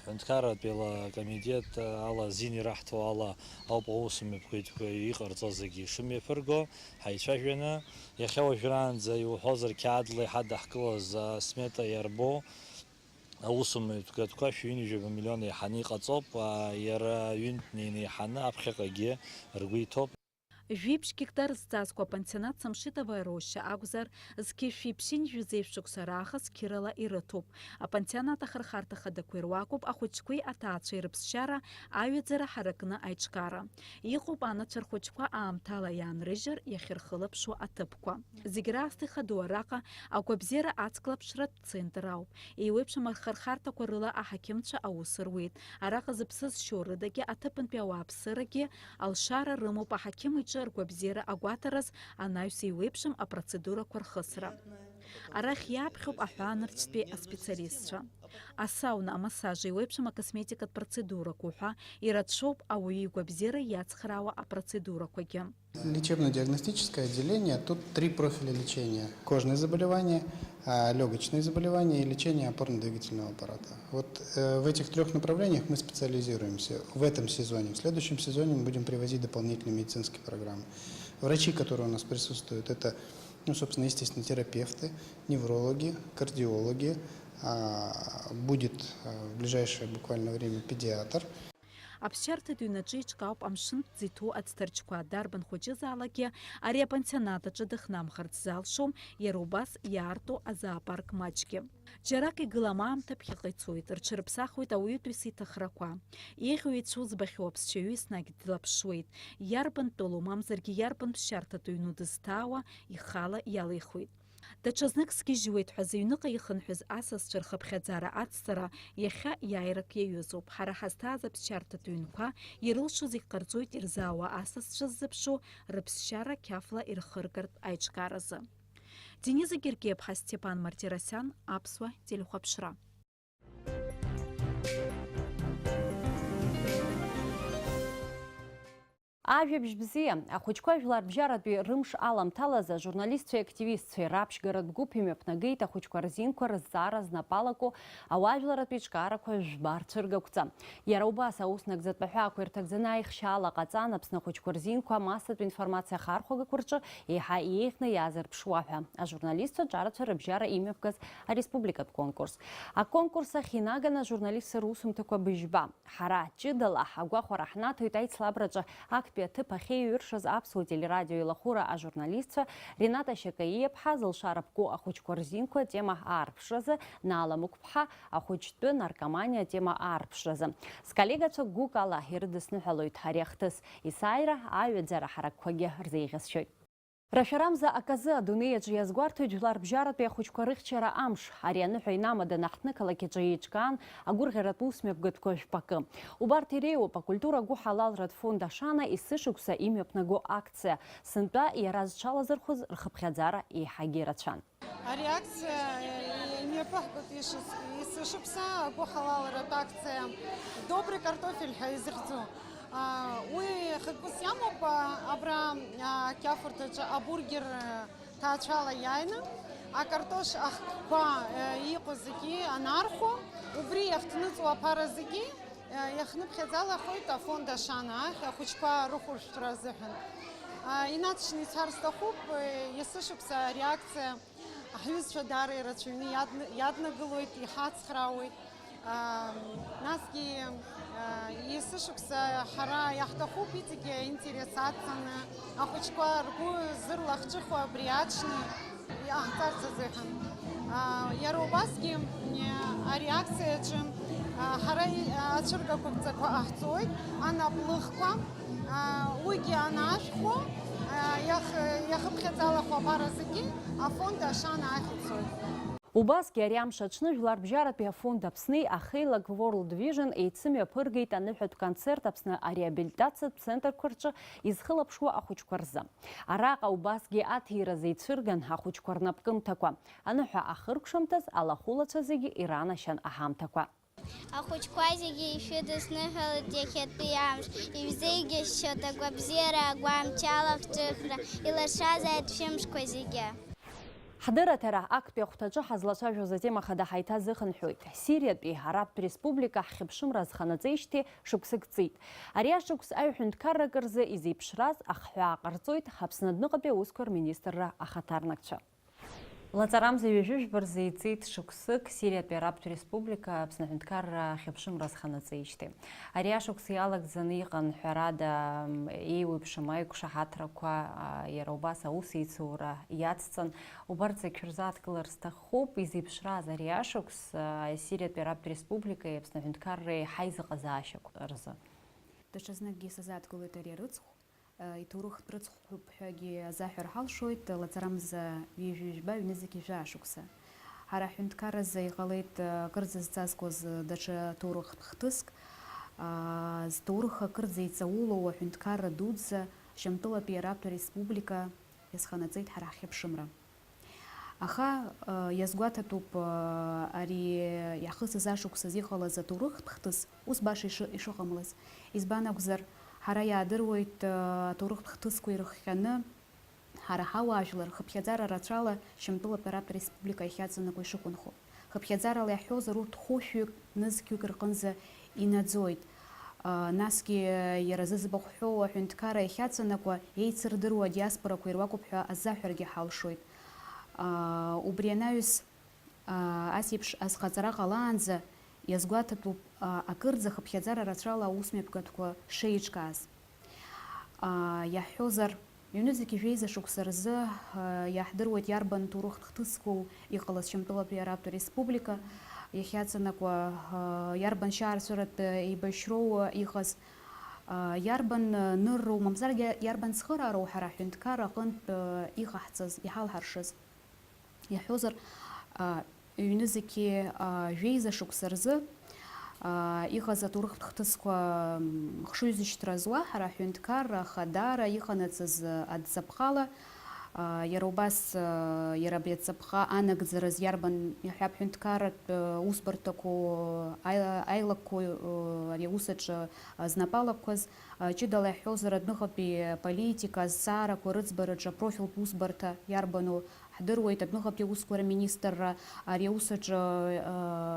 ҳҳәынҭқарратә еилакомитет ала азин ираҳҭо ала ауп аусмҩаԥгатәқәа иҟарҵо зегьы шымҩаԥырго ҳаицәажәаны. Иахьа уажәраанӡа иуҳәозар, қьаадла иҳадаҳкылаз асмета иарбоу аусмҩаԥгатәқәа шәи ҩынҩажәи жәаба миллион еиҳаны иҟаҵоуп, а, иара ҩынтә неины еиҳаны аԥхьаҟагьы ргәы иҭоуп. Жәиԥшь гектар зҵазкуа апансионат Самшитовая роща акәзар, зқьи жәшәи ԥшьынҩажәи зеижә шықәса раахыс қьырала ирыҭоуп. Апансионат ахырхарҭа хадақәеи руакуп, ахәыҷқәеи аҭаацәеи рыԥсшьара аҩаӡара ҳаракны аиҿкаара. Иҟоуп анацәа рхәыҷқәа аамҭала иаанрыжьыр иахьырхылаԥшуа аҭыԥқәа. Зегь раасҭа ихадоу араҟа агәабзиара ацклаԥшратә центр ауп. Еиуеиԥшым ахырхарҭақәа рыла аҳақьымцәа аус руеит. Араҟа зыԥсы зшьо рыдагьы аҭыԥантәи ауааԥсырагьы алшара рымоуп аҳақьым иҿы ргәабзиара агәаҭараз анаҩс еиуеиԥшым апроцедурақәа рхысра. Арахь иаԥхьоуп аҳәаанырцәтәи аспециалистцәа. Асауна, амассаж, еиуеиԥшым акосметикатә процедурақәа уҳәа ирацәоуп ауаҩы игәабзиара иацхраауа апроцедурақәагьы. Лечебно-диагностическое отделение, тут три профиля лечения. Кожные заболевания, а, лёгочные заболевания и лечение опорно-двигательного аппарата. Вот, э, в этих трёх направлениях мы специализируемся в этом сезоне. В следующем сезоне мы будем привозить дополнительные медицинские программы. Врачи, которые у нас присутствуют, это, ну, собственно, естественно, терапевты, неврологи, кардиологи, а, будет, а, в ближайшее буквально время педиатр. Аԥсшьарҭатә ҩнаҿы еиҿкаауп амшынтә ӡы иҭоу аӡҭарчқәа, дарбан хәыҷызаалакгьы ари апансионат аҿы дыхнамхырц залшом, иара убас иаарту азоопарк маҷгьы. Џьарак игылам аамҭа, ԥхьаҟа ицоит, рҽырԥсахуеит ауаҩытәыҩса иҭахрақәа. Еиӷьу еицәоу збахьоу аԥсшьаҩы еснагь длаԥшуеит. Иарбан тәылоу, мамзаргьы иарбан ԥсшьарҭатә ҩну дызҭаауа, ихала иалихуеит. Даҽазнык сгьежьуеит ҳәа зыҩныҟа ихынҳәыз асасцәа рхыԥхьаӡара ацҵара иахьа иааирак иаҩызоуп. Ҳара ҳазҭааз аԥсшьарҭатә ҩнқәа ирылшо зегь ҟарҵоит ирзаауа асасцәа ззыԥшу рыԥсшьара қьафла ирхыргартә аиҿкааразы. Дениза Гергиаԥҳа, Степан Мартиросиан, Аԥсуа телехәаԥшра. Ажәабжь бзиа, ахәыҷқәа жәларбжьаратәи рымш аламҭалаз ажурналистцәеи активистцәеи раԥшьгаратә гәыԥ имҩаԥнагеит ахәыҷқәа рзинқәа рызҵаара знапалаку ауаажәларратә еиҿкаарақәа жәба рцәыргақәҵа. Иара убас аус нагӡатә аҳәаақәа ирҭагӡаны аихшьаала ҟаҵан Аԥсны ахәыҷқәа рзинқәа амассатә информациа ахархәагақәа рҿы еиҳа еиӷьны иазырԥшуа ҳәа ажурналистцәа ҿарацәа рыбжьара имҩаԥгаз ареспубликатә конкурс. Аконкурс ахь инаганы ажурналистцәа русумҭақәа быжьба. Ҳара ҷыдала ҳагәахәара ҳнаҭоит аицлабраҿы актәи аҭыԥ ахьеиҩыршаз Аԥсуа телерадио илахәыра ажурналистцәа Рената Шьакаиаԥҳа зылшара ԥку ахәыҷқәа рзинқәа атема аарԥшразы, Наала Мықәԥҳа ахәыҷтәы наркоманиа атема аарԥшразы. Сколлегацәа гәык ала ирыдысныҳәалоит ари ахҭыс, есааира аҩаӡара ҳаракқәагьы рзеиӷьасшьоит. Рашәарамза аказы адунеи аҿы иазгәарҭоит жәларбжьаратәи ахәыҷқәа рыхьчара амш. Ари аныҳәа инамаданы ҳҭнықалақь аҿы еиҿкаан агәырӷьаратә усмҩаԥгатәқәа жәпакы. Убарҭ иреиуоуп акультура гәыҳалалратә фонд Ашана есышықәса имҩаԥнаго акциа. Сынтәа иара зҽалазырхәыз рхыԥхьаӡара еиҳагьы ирацәан. Ари акциа имҩаԥаҳгоит ишыс-, есышықәса агәыҳалалратә акциа Добрый картофель ҳәа изыхьӡу. А, уи хықәкыс иамоуп, а, абра, а, ақьафурҭаҿы абургер, а, ҭаацәала иааины, акартош ахкқәа, а, иҟоу зегьы анаархәо, убри иахҭныҵуа аԥара зегьы, а, иахныԥхьаӡалахоит афонд Ашана ахь, ахәыҷқәа рыхәыршәҭра азыҳәан. А, инаҵшьны исҳәар сҭахуп, а, есышықәса ари акциа Ҳҩызцәа даара ирацәаҩны иадн-, иаднагылоит, иҳацхраауеит. Ам, насгьы, а, есышықәса ҳара иаҳҭахуп иҵегьы аинтерес адҵаны, ахәыҷқәа ргәы зырлахҿыху абри аҽны иҟаҳҵарц азыҳәан. А, иара убасгьы, м, ари акциаҿы, а, ҳара и-, ацәыргақәа ԥҵақәа ҟаҳҵоит, анаплыхқәа, а, уигьы анашәхо, а, иах-, иахыԥхьаӡалахо абар азгьы. Афонд Ашана ахь ицоит. Убасгьы ари амш аҽны Жәларбжьаратәи афонд Аԥсни ахеилак World Vision еицымҩаԥыргеит аныҳәатә концерт Аԥсны ареабилитациатә центрқәа рҿы изхылаԥшуа ахәыҷқәа рзы. Араҟа убасгьы аҭиразы ицәырган ахәыҷқәа рнапкымҭақәа. Аныҳәа ахыркәшамҭаз алахәылацәа зегьы иранашьан аҳамҭақәа. Ахәыҷқәа зегьы ишәыдысныҳәалеит иахьатәи амш, ишәзеигьышьшьоит агәабзиара, агәамч, алахҿыхра, илашазааит шәымшқәа зегьы. Ҳдырраҭара актәи ахәҭаҿы ҳазлацәажәоз атема хада ҳаиҭазыхынҳәуеит. Сириатәи Арабтә Республика ҳхьыԥшымра азханаҵеижьҭеи шықәсык ҵит. Ари ашықәс аҩ ҳәынҭқаррак рзы изеиԥшраз ахҳәаа ҟарҵоит Аԥсны адәныҟатәи аусқәа рминистрра ахаҭарнакцәа. Лаҵарамза ҩажәи жәба рзы иҵит шықәсык Сириатәи Арабтә Республика Аԥсны аҳәынҭқарра ахьыԥшымра азханаҵеижьҭеи. Ари ашықәс иалагӡаны иҟан, ҳәарада, м, еиуеиԥшым аиқәшаҳаҭрақәа, а, иара убас аусеицура иацҵан. Убарҭ зегь шәырзааҭгылар сҭахуп, изеиԥшраз ари ашықәс, а, Сириатәи Арабтә Республикеи Аԥсны аҳәынҭқарреи ҳаизыҟазаашьақәа рзы. Даҽазныкгьы сазааҭгылоит ари арыцхә. Иҭоурыхтә рыцхәуп ҳәагьы азаҳәар ҳалшоит, лаҵарамза ҩажәи жәба, ҩнызқь жәаа шықәса. Ҳара ҳҳәынҭқарразы иҟалеит, акырӡа зҵазкуаз даҽа ҭоурыхтә хҭыск. Зҭоурых акырӡа иҵаулоу аҳәынҭқарра дуӡӡа, Шьамтәылатәи Арабтә Республика, иазханаҵеит ҳара ҳхьыԥшымра. Аха, э, иазгәаҭатәуп, э, ари иаҳхысыз ашықәсаз иҟалаз аҭоурыхтә хҭыс ус баша ишы-, ишыҟамлаз. Избан акәзар, ҳара иаадыруеит, э, аҭоурыхтә хҭысқәа ирыхҟьаны, ҳара ҳауаажәлар хыԥхьаӡара рацәала Шьамтәылатәи Арабтә Республика иахьаҵанакуа ишықәынхо. Хыԥхьаӡарала иаҳҳәозар, урҭ хәышәҩык, нызқьҩык рҟынӡа инаӡоит. Насгьы иара зыӡбахә ҳәоу аҳәынҭқарра иахьаҵанакуа еицырдыруа адиаспорақәа ируакуп ҳәа аззаҳәаргьы ҳалшоит. Убри анаҩс, ас еиԥш азхаҵара ҟалаанӡа иазгәаҭатәуп акырӡа хыԥхьаӡара рацәала аусмҩаԥгатәқәа шеиҿкааз. Иаҳҳәозар, ҩнызқь жәеиза шықәса рзы, иаҳдыруеит иарбан ҭоурыхтә хҭысқәоу иҟалаз Шьамтәылатәи Арабтә Республика иахьаҵанакуа, иарбан шьаарҵәыратә еибашьроу иҟаз, иарбан нырроу, мамзаргьы иарбан цхыраароу ҳара ҳҳәынҭқарра аҟынтә иҟаҳҵаз, иҳалҳаршаз. Иаҳҳәозар, а, ҩнызқьи, а, жәеиза шықәса рзы, а, иҟаз аҭоурыхтә хҭысқәа, м, хшыҩзышьҭра зуа ҳара аҳәынҭқарра ахадара иҟанаҵаз, а, адҵаԥҟала, Иара убас, иара абри аҵыԥха анагӡараз иарбан иаҳҳәап ҳәынҭқарратә усбарҭақәоу, аи-, аилакқәоу, ари аус аҿы знапы алакқәаз, ҷыдала иаҳҳәозар, адәныҟатәи аполитика, азҵаарақәа рыӡбараҿы апрофильтә усбарҭа иарбану ҳдыруеит, адәныҟатәи аусқәа рминистрра ари аус аҿы,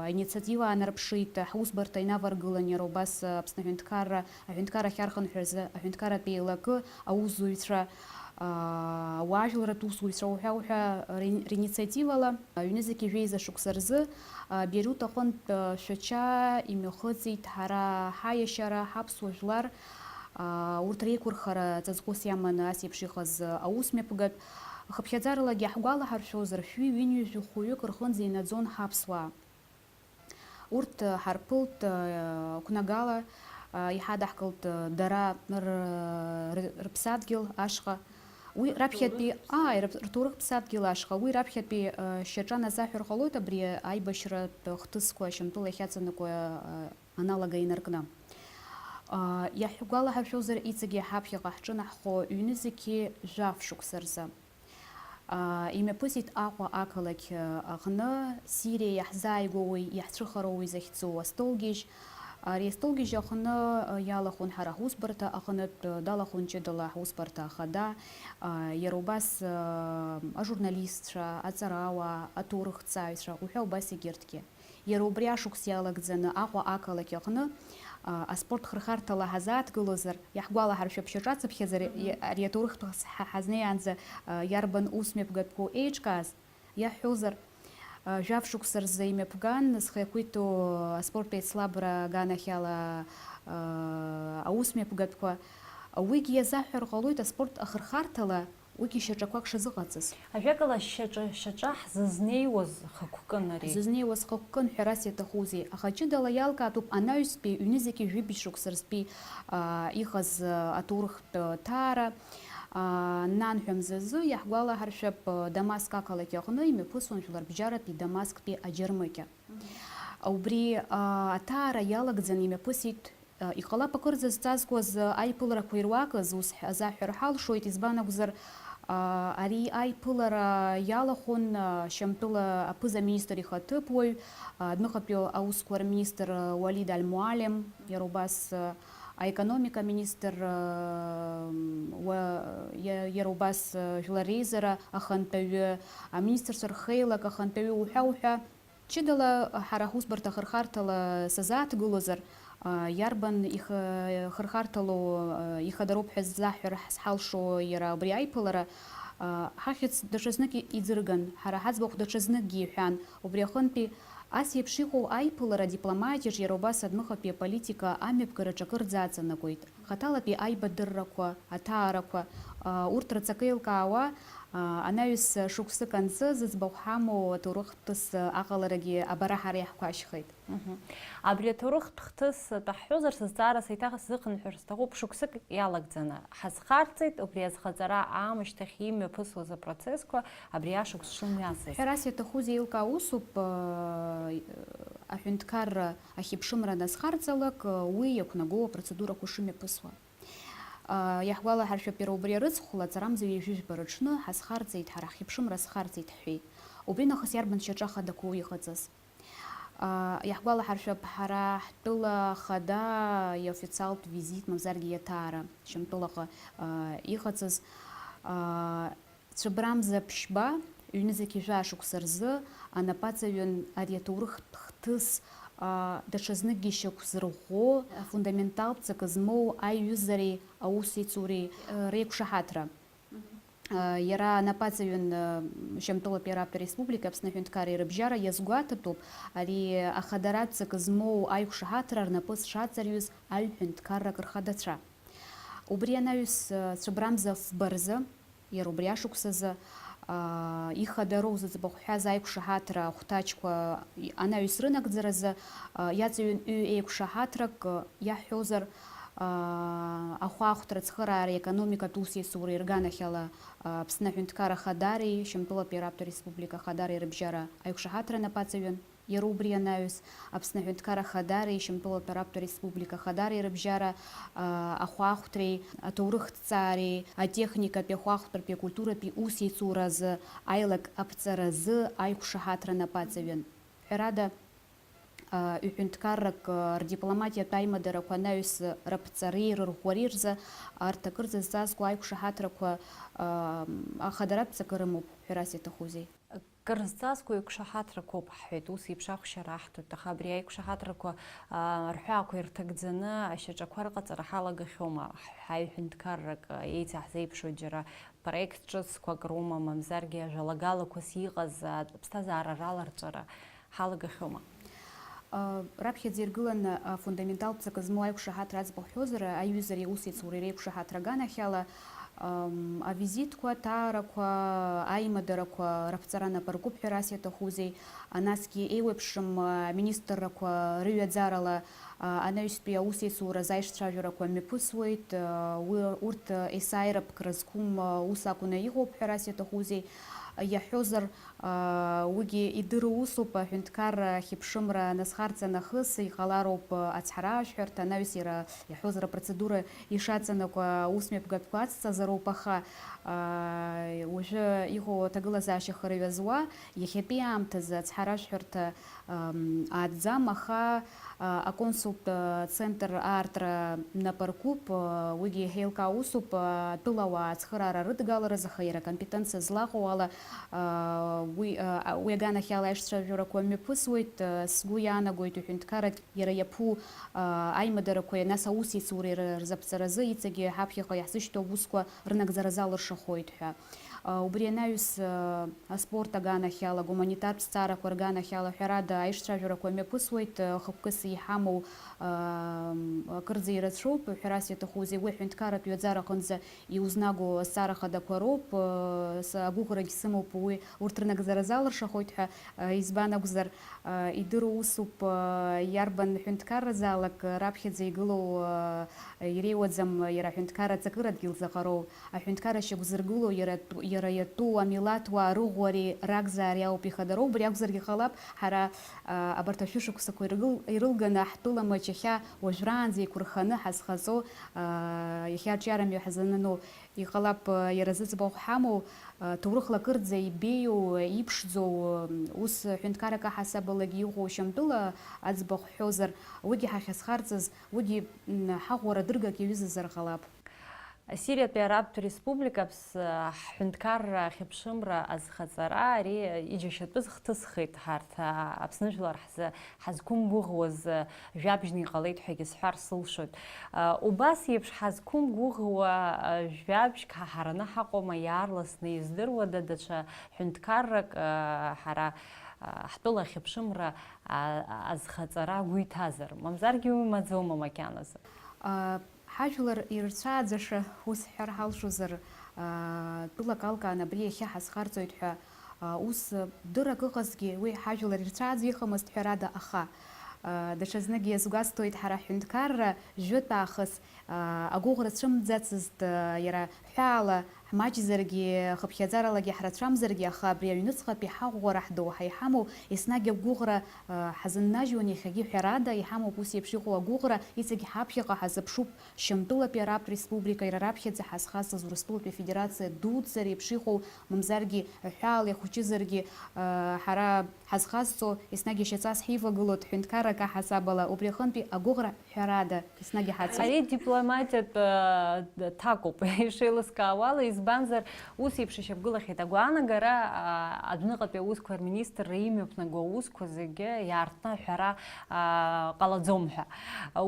аинициатива аанарԥшит, ҳусбарҭа инаваргылан иара убас Аԥсны аҳәынҭқарра, аҳәынҭқарра ахьархынҳәразы аҳәынҭқарратә еилакы аусзуҩцәа, ауаажәларратә усзуҩцәа уҳәа, уҳәа ри-, ринициативала, ҩнызқьи жәеиза шықәса рзы, Бериут аҟынтә Шәача имҩахыҵит ҳара ҳаиашьара, ҳаԥсуа жәлар, урҭ реиқәырхара ҵаҵӷәыс иаманы ас еиԥш иҟаз аусмҩаԥгатә. Хыԥхьаӡаралагьы иаҳгәалаҳаршәозар, шәи ҩынҩажәи хәҩык рҟынӡа инаӡон ҳаԥсуаа. Урҭ ҳарԥылт, э, қәнагала, э, иҳадаҳкылт, э, дара р-, р-, рыԥсадгьыл ашҟа. Уи раԥхьатәи, ааи, рыԥ-, рҭоурых ԥсадгьыл ашҟа. Уи раԥхьатәи, э, шьаҿа назаҳәар ҟалоит абри аибашьратә хҭысқәа Шьамтәыла иахьаҵанакуа, э, аналага инаркны. Э, иаҳгәалаҳаршәозар, иҵегьы ҳаԥхьаҟа ҳҿынаҳхо ҩнызқьи жәаф шықәса рзы. Имҩаԥысит Аҟәа ақалақь аҟны, Сириа иаҳзааигәоуи иаҳцәыхароуи захьӡу астолгьежь. Ари астолгьежь аҟны иалахәын ҳара ҳусбарҭа аҟнытә, далахәын ҷыдала ҳусбарҭа ахада, иара убас ажурналистцәа, аҵарауаа, аҭоурыхҭҵааҩцәа уҳәа убас егьырҭгьы. Иара убри ашықәс иалагӡаны Аҟәа ақалақь аҟны, а, аспорт хырхарҭала ҳазааҭгылозар, иаҳгәалаҳаршәап, шьаҿацыԥхьаӡа ре-, Мгм. е-, ари аҭоурыхтә ҳа-, ҳазнеиаанӡа, а, иарбан ус мҩаԥгатәқәоу еиҿкааз, иаҳҳәозар, а, жәаф шықәса рзы имҩаԥган, зхы иақәиҭу аспорт еицлабра аганахьала, а, аус мҩаԥгатәқәа, уигьы иазаҳҳәар ҟалоит аспорт ахырхарҭала Уигьы шьаҿақәак шазыҟаҵаз. Ажәакала, шьаҿа, шьаҿа ҳзызнеиуаз хықәкын ари. Ҳзызнеиуаз хықәкын, ҳәарас иаҭахузеи? Аха ҷыдала иалкаатәуп анаҩстәи ҩнызқьи жәибжь шықәса рзтәи, аа, иҟаз, аа, аҭоурыхтә, аа, ҭаара. Аа, нанҳәа мзазы иаҳгәалаҳаршәап, аа, Дамаск ақалақь аҟны имҩаԥысуан Жәларбжьаратәи Дамасктәи аџьармыкьа. Мгм. Убри, аа, аҭаара иалагӡаны имҩаԥысит Иҟалап акырӡа зҵазкуаз аиԥыларақәа ируакыз, ус ҳ-, азаҳҳәар ҳалшоит, избан акәзар, а, ари аиԥылара иалахәын, а, Шьамтәыла аԥыза-министр ихаҭыԥуаҩ, а, адәныҟатәи аусқәа рминистр, а, Уалид Аль-Муалем, иара убас, а, аекономика министр, а, уа-, иа-, иара убас, а, жәлар реизара ахантәаҩы, аминистрцәа рхеилак ахантәаҩы уҳәа, уҳәа. Ҷыдала ҳара ҳусбарҭа ахырхарҭала сазааҭгылозар, а, иарбан ихы-, хырхарҭалоу, а, ихадароуп ҳәа ззаҳҳәар ҳалшо иара убри аиԥылара, а, ҳахьӡ даҽазнык и-, иӡырган, ҳара ҳаӡбахә даҽазныкгьы иҳәан, убри аҟынтәи ас еиԥш иҟоу аиԥылара адипломатиаҿ иара убас адәныҟатәи аполитика амҩаԥгараҿ акырӡа аҵанакуеит. Хаҭалатәи аибадыррақәа, аҭаарақәа, аа, урҭ рҵакы еилкаауа, аа, анаҩс шықәсык анҵы, зыӡбахә ҳамоу аҭоурыхтә ԥҳәыс аҟаларагьы абара ҳара иаҳқәашьхеит. Мгм. Абри аҭоурыхтә хҭыс атәы ҳҳәозар, сызҵаара сеиҭах сзыхынҳәыр сҭахуп, шықәсык иалагӡаны ҳазхарҵеит, убри азхаҵара аамышьҭахь имҩаԥысуаз апроцессқәа абри ашықәс шымҩасыз. Ҳәарас иаҭахузеи, еилкаау усуп, аа, аҳәынҭқарра Ахьыԥшымра аназхарҵалак, уи иақәнагоу апроцедурақәа шымҩаԥысуа. Иаҳгәалаҳаршәап, иара убри арыцхәла, аҵарамза ҩажәи жәба рыҽны ҳазхарҵеит, ҳара ҳхьыԥшымра азхарҵеит ҳҳәеит. Убри нахыс иарбан шьаҿа хадақәоу иҟаҵаз? Иаҳгәалаҳаршәап, ҳара ҳтәыла ахада иофициалтә визит, мамзаргьы иаҭаара Шьамтәылаҟа иҟаҵаз. Цәыбрамза ԥшьба, ҩнызқьи жәаа шықәса рзы анапаҵаҩын ари аҭоурыхтә хҭыс, аа, даҽазныкгьы шьақәзырӷәӷәо, афундаменталтә ҵакы змоу аиҩызареи аусеицуреи, э, реиқәшаҳаҭра. Мгм. Э, иара анапаҵаҩын, э, Шьамтәылатәи Араптә Республика Аԥсны Аҳәынҭқарреи рыбжьара иазгәаҭатәуп, ари ахадаратә ҵакы змоу аиқәшаҳаҭра рнапы зҽаҵарҩыз аҩ ҳәынҭқаррак рхадацәа. Убри анаҩс, э, Цәыбрамза фба рзы, Иара убри ашықәсазы, аа, ихадароу зыӡбахә ҳәаз аиқәшаҳаҭра ахәҭаҷқәа анаҩс рынагӡаразы, аа, иаҵаҩын ҩ-еиқәшаҳаҭрак, иаҳҳәозар, аа, ахәаахәҭра ацхыраареи аекономикатә усеицуреи рганахьала, аа, Аԥсны Аҳәынҭқар Ахадареи Шьамтәылатәи Араптә Республика Ахадареи рыбжьара аиқәшаҳаҭра анапаҵаҩын. Иара убри анаҩс, Аԥсны Аҳәынҭқарра Ахадареи Шьамтәылатәи Араптәи Ареспублика Ахадареи рыбжьара, аа, ахәаахәҭреи, аҭоурыхҭҵаареи, атехникатәи, ахәаахәҭратәи, акультуратәи усеицуразы аилак аԥҵаразы аиқәшаҳаҭра напаҵаҩын. Ҳәарада, аа, ҩ-ҳәынҭқаррак, аа, рдипломатиатә аимадарақәа анаҩс раԥҵареи рырӷәӷәареи рзы арҭ акырӡа зҵазкуа аиқәшаҳаҭрақәа, аа, ахадаратә ҵакы рымоуп, ҳәарас иаҭахузеи? Кыр зҵазкуа еиқәшаҳаҭрақәоуп ҳҳәеит, ус еиԥш ахәшьара аҳҭоит, аха абри аиқәшаҳаҭрақәа, аа, рҳәаақәа ирҭагӡаны ашьаҿақәа рҟаҵара ҳалагахьоума? Ҳаҩ-ҳәынҭқаррак, еицаҳзеиԥшу џьара проект ҿыцқәак роума, мамзаргьы ажәалагалақәас иҟаз аԥсҭазаара раларҵәара ҳалагахьоума? Раԥхьаӡа иргыланы афундаменталтә ҵакы змоу аиқәшаҳаҭра аӡбахә ҳҳәозар, аиҩызареи аусеицуреи реиқәшаҳаҭра аганахьала, ам, авизитқәа, аҭаарақәа, аимадарақәа раԥҵара нап аркуп ҳәарас иаҭахузеи, насгьы еиуеиԥшым, а, министррақәа рыҩаӡарала, а, анаҩстәи аусеицуразы аишцәажәарақәа мҩаԥысуеит, а, уи, урҭ, а, есааира ԥкра зқәым, а, ус акәны иҟоуп ҳәарас иаҭахузеи, иаҳҳәозар, Уигьы идыру усуп, аҳәынҭқарра ахьыԥшымра назхарҵа нахыс иҟалароуп ацҳаражәҳәарҭа, анаҩс иара иаҳҳәозар апроцедура ишаҵанакуа аусмҩаԥгатәқәа ацҵазароуп, аха уажәы иҟоу аҭагылазаашьа хырҩа зуа, иахьатәи аамҭазы ацҳаражәҳәарҭа атӡам, аха Аконсултә центр аартра нап аркуп, уигьы еиҳа еилкаау усуп, атәылауаа ацхыраара рыдгалараз, аха иара акомпетенциа злаҟоу ала, уи, уи аганахьала аишцәажәарақәа мҩаԥысуеит, сгәы иаанагоит, уҳәынҭқаррак иара иаԥу аимадарақәа, нас аусеицуреи рзаԥҵаразы иҵегьы ҳаԥхьаҟа иаҳзышьҭоу аусқәа рынагӡара залыршахоит ҳәа. Убри анаҩс, аспорт аганахьала, агуманитартә зҵаарақәа рганахьала, ҳәарада, аишцәажәарақәа мҩаԥысуеит, хықәкыс иҳамоу, акырӡа ирацәоуп, ҳәарас иаҭахузеи, уи аҳәынҭқарратә ҩаӡара аҟынӡа иузнагоу азҵаара хадақәа роуп, агәыӷрагь сымоуп, уи урҭ рнагӡара залыршахоит ҳәа, избан акәзар, идыру усуп, иарбан ҳәынҭқарразаалак раԥхьаӡа игылоу, иреиуаӡам иара аҳәынҭқарра аҵакыра адгьыл заҟароу. Аҳәынҭқарра шьақәзыргыло иара атәу, иара иатәу амилаҭуаа рыӷәӷәареи ракзаареи ауп ихадароу. Убри акәзаргьы ҟалап, ҳара, а, абарҭ ашәышықәсақәа иргыл-, ирылганы ҳтәыла маҷ иахьа уажәраанӡа еиқәырханы ҳазхаҵо, а, иахьа аҿиарамҩа ҳазанану иҟалап, а, иара зыӡбахә ҳамоу, а, ҭоурыхла акырӡа ибеиоу, иԥшӡоу, ус ҳәынҭқаррак аҳасабалагьы иҟоу Шьамтәыла аӡбахә ҳҳәозар, уигьы ҳахьазхарҵаз, уигьы, м, ҳаӷәӷәара дыргак иаҩызазар ҟалап. Асириатәи Арабтә Республика Аԥс-, ҳҳәынҭқарра ахьыԥшымра азхаҵара ари иџьашьатәыз хҭысхеит ҳарҭ, а, Аԥсны жәлар ҳзы ҳазқәымгәыӷуаз, а, жәабжьны иҟалеит ҳәагьы сҳәар сылшоит. А, убас еиԥш ҳазқәымгәыӷуа, а, жәабжьк ҳаҳараны ҳаҟоума иаарласны издыруада даҽа ҳәынҭқаррак, а, ҳара, а, ҳтәыла ахьыԥшымра, а, азхаҵара агәы иҭазар? Мамзаргьы уи маӡоума макьаназы? А, Ҳажәлар ирцәааӡаша, ус ҳҳәар ҳалшозар, аа, тәылак алкаан абри иахьа ҳазхарҵоит ҳәа, аа, ус, дыррак ыҟазҭгьы, уи ҳажәлар ирцәааӡо иҟамызт ҳәарада, аха, аа, даҽазнык иазгәасҭоит, ҳара ҳҳәынҭқарра жәытә аахыс, аа, агәыӷра цәымӡацызт, аа, иара ҳәаала, ҳмаҷзаргьы, хыԥхьаӡаралагьы ҳрацәамзаргьы, аха абри аҩныҵҟатәи ҳаӷәӷәара ҳдоуҳа иҳамоу еснагь агәыӷра, аа, ҳазыннажьуан, иахьагьы ҳәарада иҳамоуп ус еиԥш иҟоу агәыӷра, иҵегь ҳаԥхьаҟа ҳазыԥшуп. Шьамтәылатәи Арабтә Республика, иара раԥхьаӡа ҳазхазҵаз Урыстәылатәи Афедерациа дуӡӡа реиԥш иҟоу, мамзаргьы ҳәаала ихәыҷызаргьы, ҳара ҳазхазҵо, еснагь иашьаҵас ҳивагылоит ҳәынҭқаррак аҳасабала, убри аҟынтәи агәыӷра ҳәарада, еснагь иҳацуп. Ари дипломатиатә, э, ҭакуп, ишеилыскаауала, избанзар, ус еиԥш ишьақәгылахьеит агәаанагара, а, адәныҟатәи аусқәа рминистрра имҩаԥнаго аусқәа зегьы иаартны аҳәара, а, ҟалаӡом ҳәа.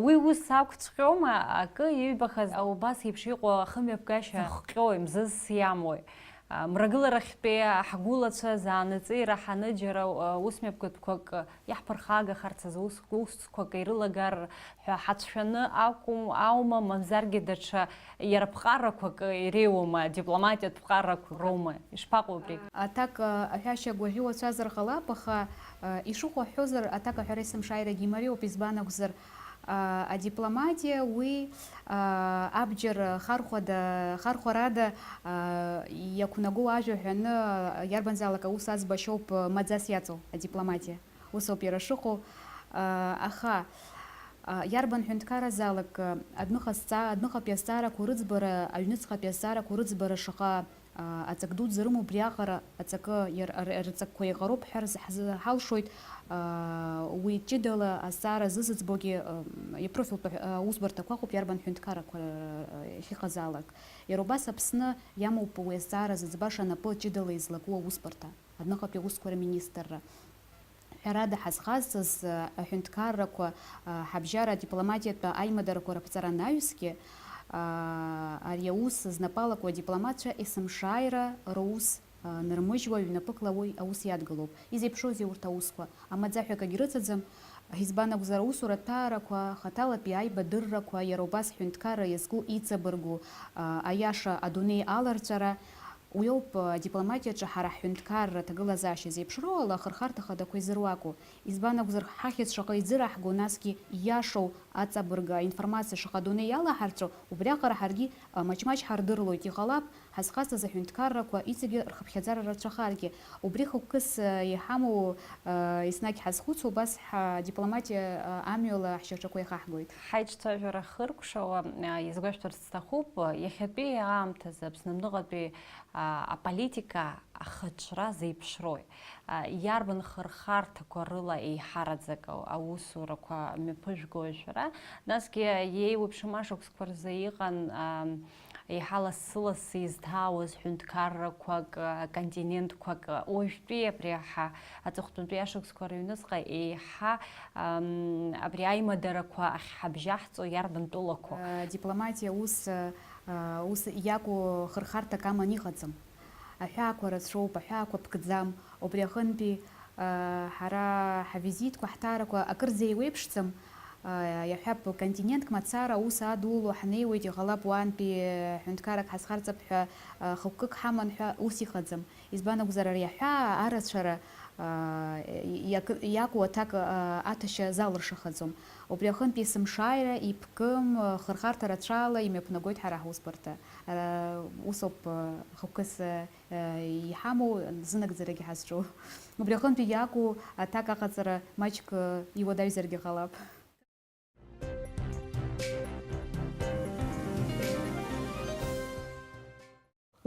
Уи ус акәҵәҟьома, акы иҩбахаз убас еиԥш иҟоу ахымҩаԥгашьа хҟьои, мзызс иамои? А, мрагыларахьтәи ҳгәылацәа заанаҵы ираҳаны џьара, а, усмҩаԥгатәқәак иаҳԥырхагахарц азы ус, усқәак ирылагар ҳәа ҳацәшәаны акәым, аума, мамзаргьы даҽа иара ԥҟарақәак иреиуоума, дипломатиатә ԥҟарақәак роума? Ишԥаҟоу абри? Аҭак, а, аҳәашьа агәаӷьы уацәазар ҟалап, аха, а, ишыҟоу ҳҳәозар, аҭак аҳәара есымшааирагьы имариоуп, избан акәзар, а, адипломатиа уи, а, абџьар хархәада, хархәарада, а, иақәнагоу ажәа ҳәаны, а, иарбанзаалак аус аӡбашьоуп, а, маӡас иаҵоу адипломатиа. Ус ауп иара шыҟоу, аа, аха, аа, иарбан ҳәынҭқарразаалак, аа, адәныҟа азҵаа-, адәныҟатәи азҵаарақәа рыӡбара, аҩныҵҟатәи азҵаарақәа рыӡбара шаҟа, аа, аҵак дуӡӡа рымоу, убриаҟара аҵакы иар-, ар-, рҵакқәа еиҟароуп ҳәа рзы-, ҳзы-, ҳалшоит, аа, уи ҷыдала азҵаара зызыӡбогьы, ам, ипрофильтә аҳ-, аусбарҭақәа ыҟоуп, иарбан ҳәынҭқаррақәа, аа, ахьыҟазаалак. Иара убас Аԥсны иамоуп уи азҵаара зыӡбаша анапы ҷыдала излаку аусбарҭа, адәныҟатәи аусқәа рминистрра. Ҳәарада, ҳазхазҵаз, а, аҳәынҭқаррақәа, а, ҳабжьара адипломатиатә аимадарақәа раԥҵара анаҩсгьы, а, ари аус знапы алаку адипломатцәа есымшааира рус, а, нырмыжьуа ҩнапыкла уи аус иадгылоуп. Изеиԥшроузеи урҭ аусқәа? Амаӡаҳәа акагь рыцаӡам. Избан акәзар, аусура аҭаарақәа, хаҭалатәи аибадыррақәа, иара убас ҳәынҭқарра иазку иҵабыргу, а, аиаша адунеи аларҵәара, Уи ауп, э, адипломатиаҿы ҳара ҳҳәынҭқарра аҭагылазаашьа зеиԥшроу ала ахырхарҭа хадақәа изыруаку. Избан акәзар, ҳахьӡ шаҟа иӡыраҳго, насгьы ииашоу аҵабырг, аинформациа шаҟа адунеи иалаҳарҵәо, убриаҟара ҳаргьы, э, маҷ-маҷ ҳардырлоит. Иҟалап, ҳазхасҵаз аҳәынҭқаррақәа иҵегьы рхыԥхьаӡара рацәахаргьы. Убри хықәкыс, э, иҳамоу, э, еснагь ҳазхәыцуа, убас ҳадипломатиа, э, амҩала ҳшьаҿақәа еихаҳгоит. Ҳаиҿцәажәара хыркәшауа, э, иазгәашәҭарц сҭахуп, э, иахьатәи аамҭазы Аԥсны аҩныҟатәи а, аполитика ахаҿра зеиԥшрои? А, иарбан хырхарҭақәа рыла еиҳараӡак аусурақәа мҩаԥыжәгои шәара? Насгьы еиуеиԥшым ашықәсқәа рзы иҟан, а, еиҳа лассы-лассы изҭаауаз ҳәынҭқаррақәак, а, континентқәак, а, уажәтәи абри ҳа-, аҵыхәтәантәи ашықәсқәа рыҩныҵҟа еиҳа, ам, абри аимадарақәа ахьҳабжьаҳҵо иарбан тәылақәоу? А, дипломатиа ус, а, Ус иакәу хырхарҭак аман иҟаӡам. Аҳәаақәа рацәоуп, аҳәаақәа ԥкӡам. Убри аҟынтәи, ҳара ҳавизитқәа, ҳҭаарақәа акырӡа еиуеиԥшӡам. Иаҳҳәап, континентк мацара аус адуло ҳнеиуеит, иҟалап, уаантәи ҳәынҭқаррак ҳазхарҵап ҳәа, хықәкык ҳаман ҳәа ус иҟаӡам. Избан акәзар, ари аҳәаа арацәара, аа, иак-, иакәу аҭак, аа, аҭәашьа залыршахаӡом. Убри аҟынтә есымшааира иԥкым, хырхарҭа рацәала имҩаԥнагоит ҳара ҳусбарҭа. Ара, ус ауп, хықәкыс, аа, иҳамоу, зынагӡарагьы ҳазҿу. Убри аҟынтәи иакәу аҭак аҟаҵара маҷк, иуадаҩзаргьы ҟалап.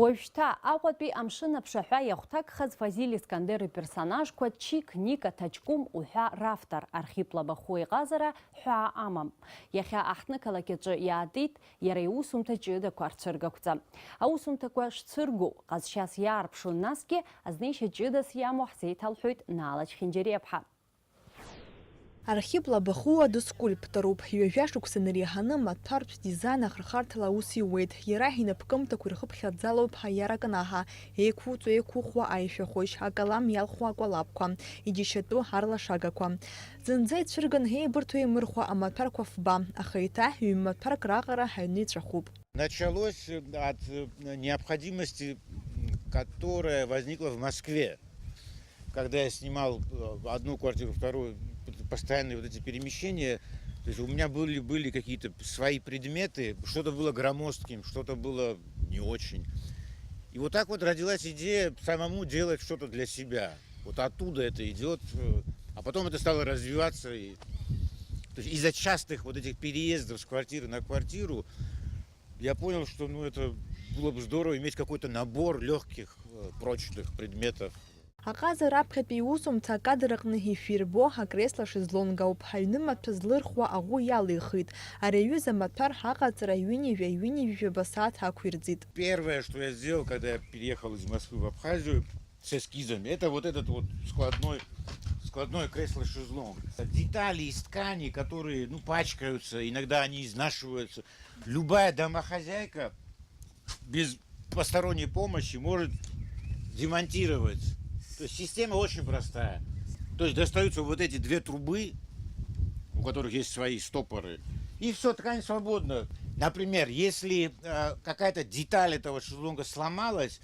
Уажәшьҭа Аҟәатәи амшын аԥшаҳәа иахәҭакхаз Фазиль Искандер иперсонажқәа Чик, Ника, Ҭаҷкәым уҳәа равтор Архип Лабахәуа иҟазара ҳәаа амам. Иахьа аҳҭнықалақь аҿы иаатит иара иусумҭа ҷыдақәа рцәыргақәҵа. Аусумҭақәа шцәыргу ҟазшьас иаарԥшу, насгьы азнеишьа ҷыдас иамоу ҳзеиҭалҳәоит Наала Чхинџьариаԥҳа. Архип Лабахәуа дыскульпторуп. Ҩажәа шықәса инареиҳаны амаҭәартә дизайн ахырхарҭала аус иуеит. Иара инапкымҭақәа ирхыԥхьаӡалоуп аиара кнаҳа, еиқәуҵо-еиқәыхуа аишәахәыжь, акалам иалху акәалаԥқәа, иџьашьатәу арлашагақәа. Зынӡа ицәырган еибырҭо-еимырхуа амаҭәарқәа фба, аха еиҭа ҩ-маҭәарк раҟара аҩны иҵәахуп. Началось, э, от, э, необходимости, м, которая возникла в Москве. Когда я снимал, э, одну квартиру, вторую, п-, постоянные вот эти перемещения, то есть у меня были, были какие-то свои предметы, что-то было громоздким, что-то было не очень. И вот так вот родилась идея самому делать что-то для себя. Вот оттуда это идёт, э, а потом это стало развиваться. И, то есть из-за частых вот этих переездов с квартиры на квартиру я понял, что, ну, это было бы здорово иметь какой-то набор лёгких, э, прочных предметов. Аҟаза раԥхьатәи иусумҭа акадр аҟны ишәирбо акресло-шезлонг ауп, аҩны маҭәа злырхуа аӷәы иалихит. Ари аҩыза амаҭәар аҟаҵара ҩынҩажәа, ҩынҩажәаба сааҭ ақәирӡит. Первое, что я сделал, когда я переехал из Москвы в Абхазию с эскизами, это вот этот вот складной, складное кресло-шезлонг. Детали из ткани, которые, ну, пачкаются, иногда они изнашиваются. Любая домохозяйка без посторонней помощи может демонтировать. То есть система очень простая. То есть достаются вот эти две трубы, у которых есть свои стопоры, и всё, ткань свободна. Например, если, э, какая-то деталь этого шезлонга сломалась,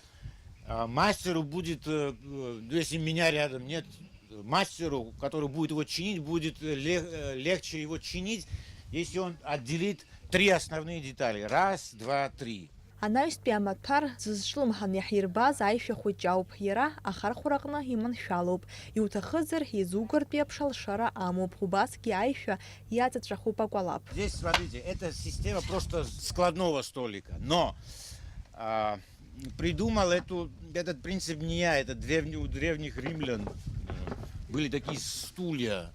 э, мастеру будет, э, э, ну, если меня рядом нет, мастеру, который будет его чинить, будет ле-, э, легче его чинить, если он отделит три основные детали. Раз, два, три. Анаҩстәи амаҭәар зызҿлымҳан иаҳирбаз аишәа хәыҷ ауп. Иара ахархәараҟны иманшәалоуп. Иуҭахызар, изугартә еиԥш алшара амоуп. Убасгьы аишәа иаҵаҵәахуп акәалаԥ. Здесь, смотрите, это система просто складного столика. Но, а, придумал эту, этот принцип не я, это древний, у древних римлян, э, были такие стулья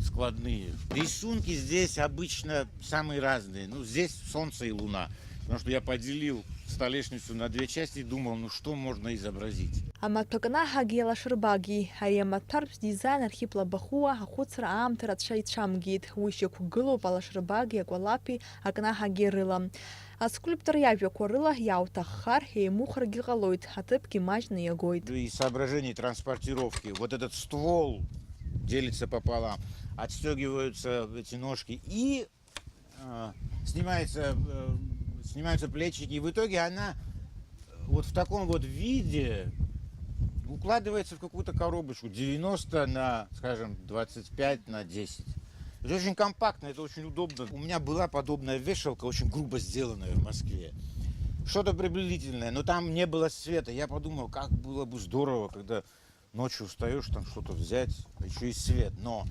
складные. Рисунки здесь обычно самые разные. Ну, здесь солнце и луна. Потому что я поделил столешницу на две части и думал, ну что можно изобразить. Амаҭәа кнаҳагьы алашарбагьы. Ари амаҭәартә дизайн Архип Лабахәуа ахәыцра аамҭа рацәа ицәамгеит. Уи шьақәгылоуп алашарбагьы, акәалаԥи акнаҳагьы рыла. Аскульптор иажәақәа рыла иаауҭаххар, еимухыргьы ҟалоит, аҭыԥгьы маҷны иагоит. Из соображений транспортировки вот этот ствол делится пополам, отстёгиваются эти ножки и, э, снимается, э, снимаются плечики. И в итоге она вот в таком вот виде укладывается в какую-то коробочку девяносто на, скажем, двадцать пять на десять. Это очень компактно, это очень удобно. У меня была подобная вешалка, очень грубо сделанная в Москве. Что-то приблизительное, но там не было света. Я подумал, как было бы здорово, когда ночью встаешь, там что-то взять, а ещё и свет. Но,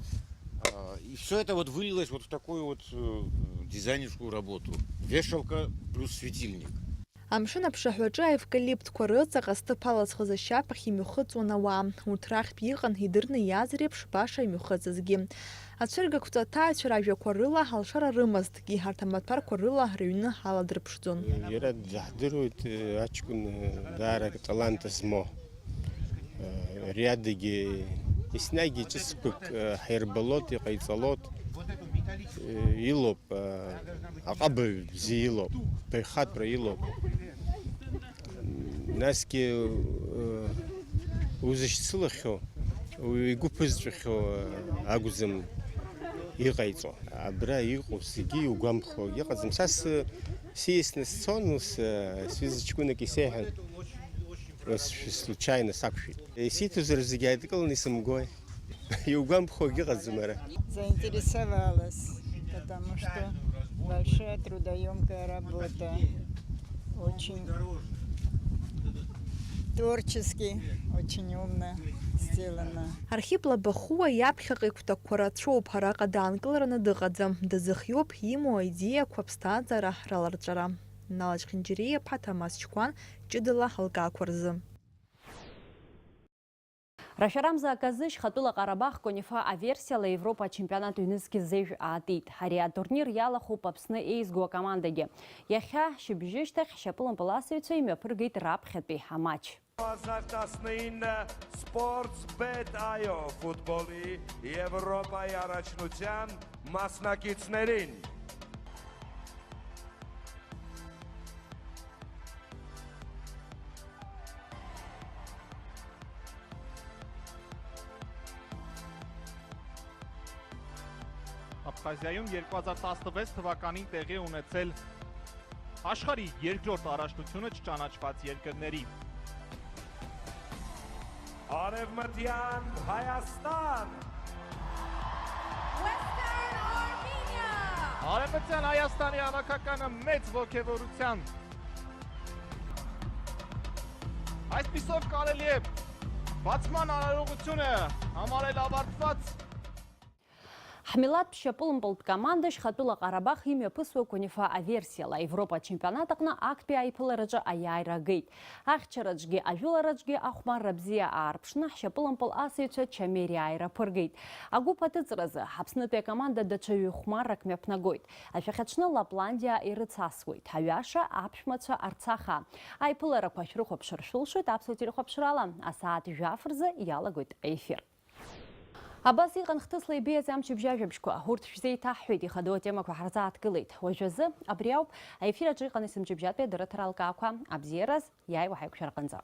э, и всё это вот вылилось вот в такую вот, э, дизайнерскую работу. Вешалка плюс светильник. Амшын аԥшаҳәаҿы аевкалиптқәа рыҵаҟа зҭыԥ алызхыз ашьаԥахь имҩахыҵуан ауаа. Урҭ рахьтә иҟан идырны иааз реиԥш баша имҩахыҵызгьы. Ацәыргақәҵа аҭааҩцәа ражәақәа рыла алшара рымазҭгьы, арҭ амаҭәарқәа рыла рыҩны аладырԥшӡон. Иара даҳдыруеит, аҷкәын даара талант змоу. Ариадагьы еснагь ҿыцқәак ҳаирбалоит, иҟаиҵалоит. Илоуп, аҟабаҩ бзиа илоуп, ԥаҩхатәра илоуп. Насгьы узышьцылахьоу, уи игәы ԥызҵәахьоу акәӡам иҟаиҵо. Абра иҟоу зегьы иугәамԥхо иҟаӡам. Са сы-, сиасны сцон, ус, сҩыза ҷкәынак исеиҳәан, ус случайно сақәшәеит. Исиҭозар зегьы ааидкыланы исымгои? Иугәамԥхо акгьы ыҟаӡам ара. Заинтересовалась, потому что большая трудоёмкая работа. Очень творчески, очень умно сделано. Архип Лабахәуа иаԥхьаҟа игәҭакқәа рацәоуп, араҟа даанкылараны дыҟаӡам, дазыхиоуп имоу аидеиақәа аԥсҭазаара раларҵәара. Нала Чхинџьариа-иԥҳа Ҭамаз Чқәан, ҷыдала алкаақәа рзы. Рашәарамза аказы Шьхатәыла Ҟарабах Конифа аверсиала Европа ачемпионат ҩнызқь зежә аатит. Ари атурнир иалахәуп Аԥсны еизго акомандагьы. Иахьа шьыбжьышьҭахь шьапылампыл асыҩцәа имҩаԥыргеит раԥхьатәи амач. Спортс бет ай о футболи Европа иарачнуцян маснакицнерин. Աբխազիայում երկու հազար տասնվեց թվականին տեղի ունեցել աշխարհի երկրորդ առաջնությունը չճանաչված երկրների։ Արևմտյան Հայաստան։ Western Armenia։ Արևմտյան Հայաստանի հավաքականը մեծ ոգևորության։ Այսպիսով կարելի է բացման արարողությունը համարել ավարտված։ Ҳмилаҭтә шьапылампылтә команда Шьхатәыла Ҟарабах имҩаԥысуа Конифа аверсиала Европа ачемпионат аҟны актәи аиԥылараҿы аиааира агеит. Ахьчараҿгьы ажәылараҿгьы ахәмарра бзиа аарԥшны, ҳшьапылампыл асыҩцәа Чамери иааира ԥыргеит. Агәыԥ аҭыҵразы Аԥснытәи акоманда даҽа ҩы-хәмаррак мҩаԥнагоит. Ашәахьаҽны Лапландиа ирыцасуеит, ҳаҩаша аԥшәмацәа Арцахаа. Аиԥыларақәа шәрыхәаԥшыр шәылшоит аԥсуа телехәаԥшрала асааҭ жәаф рзы иалагоит аефир. Абас иҟан хҭысла ибеиаз амчыбжь ажәабжьқәа. Урҭ шәзеиҭаҳҳәеит, ихадоу атемақәа ҳарзааҭгылеит. Уажәазы абри ауп аефир аҿы иҟан есымчыбжьатәи адырраҭара алкаақәа. Абзиараз, иааиуа ҳаиқәшәараҟынӡа.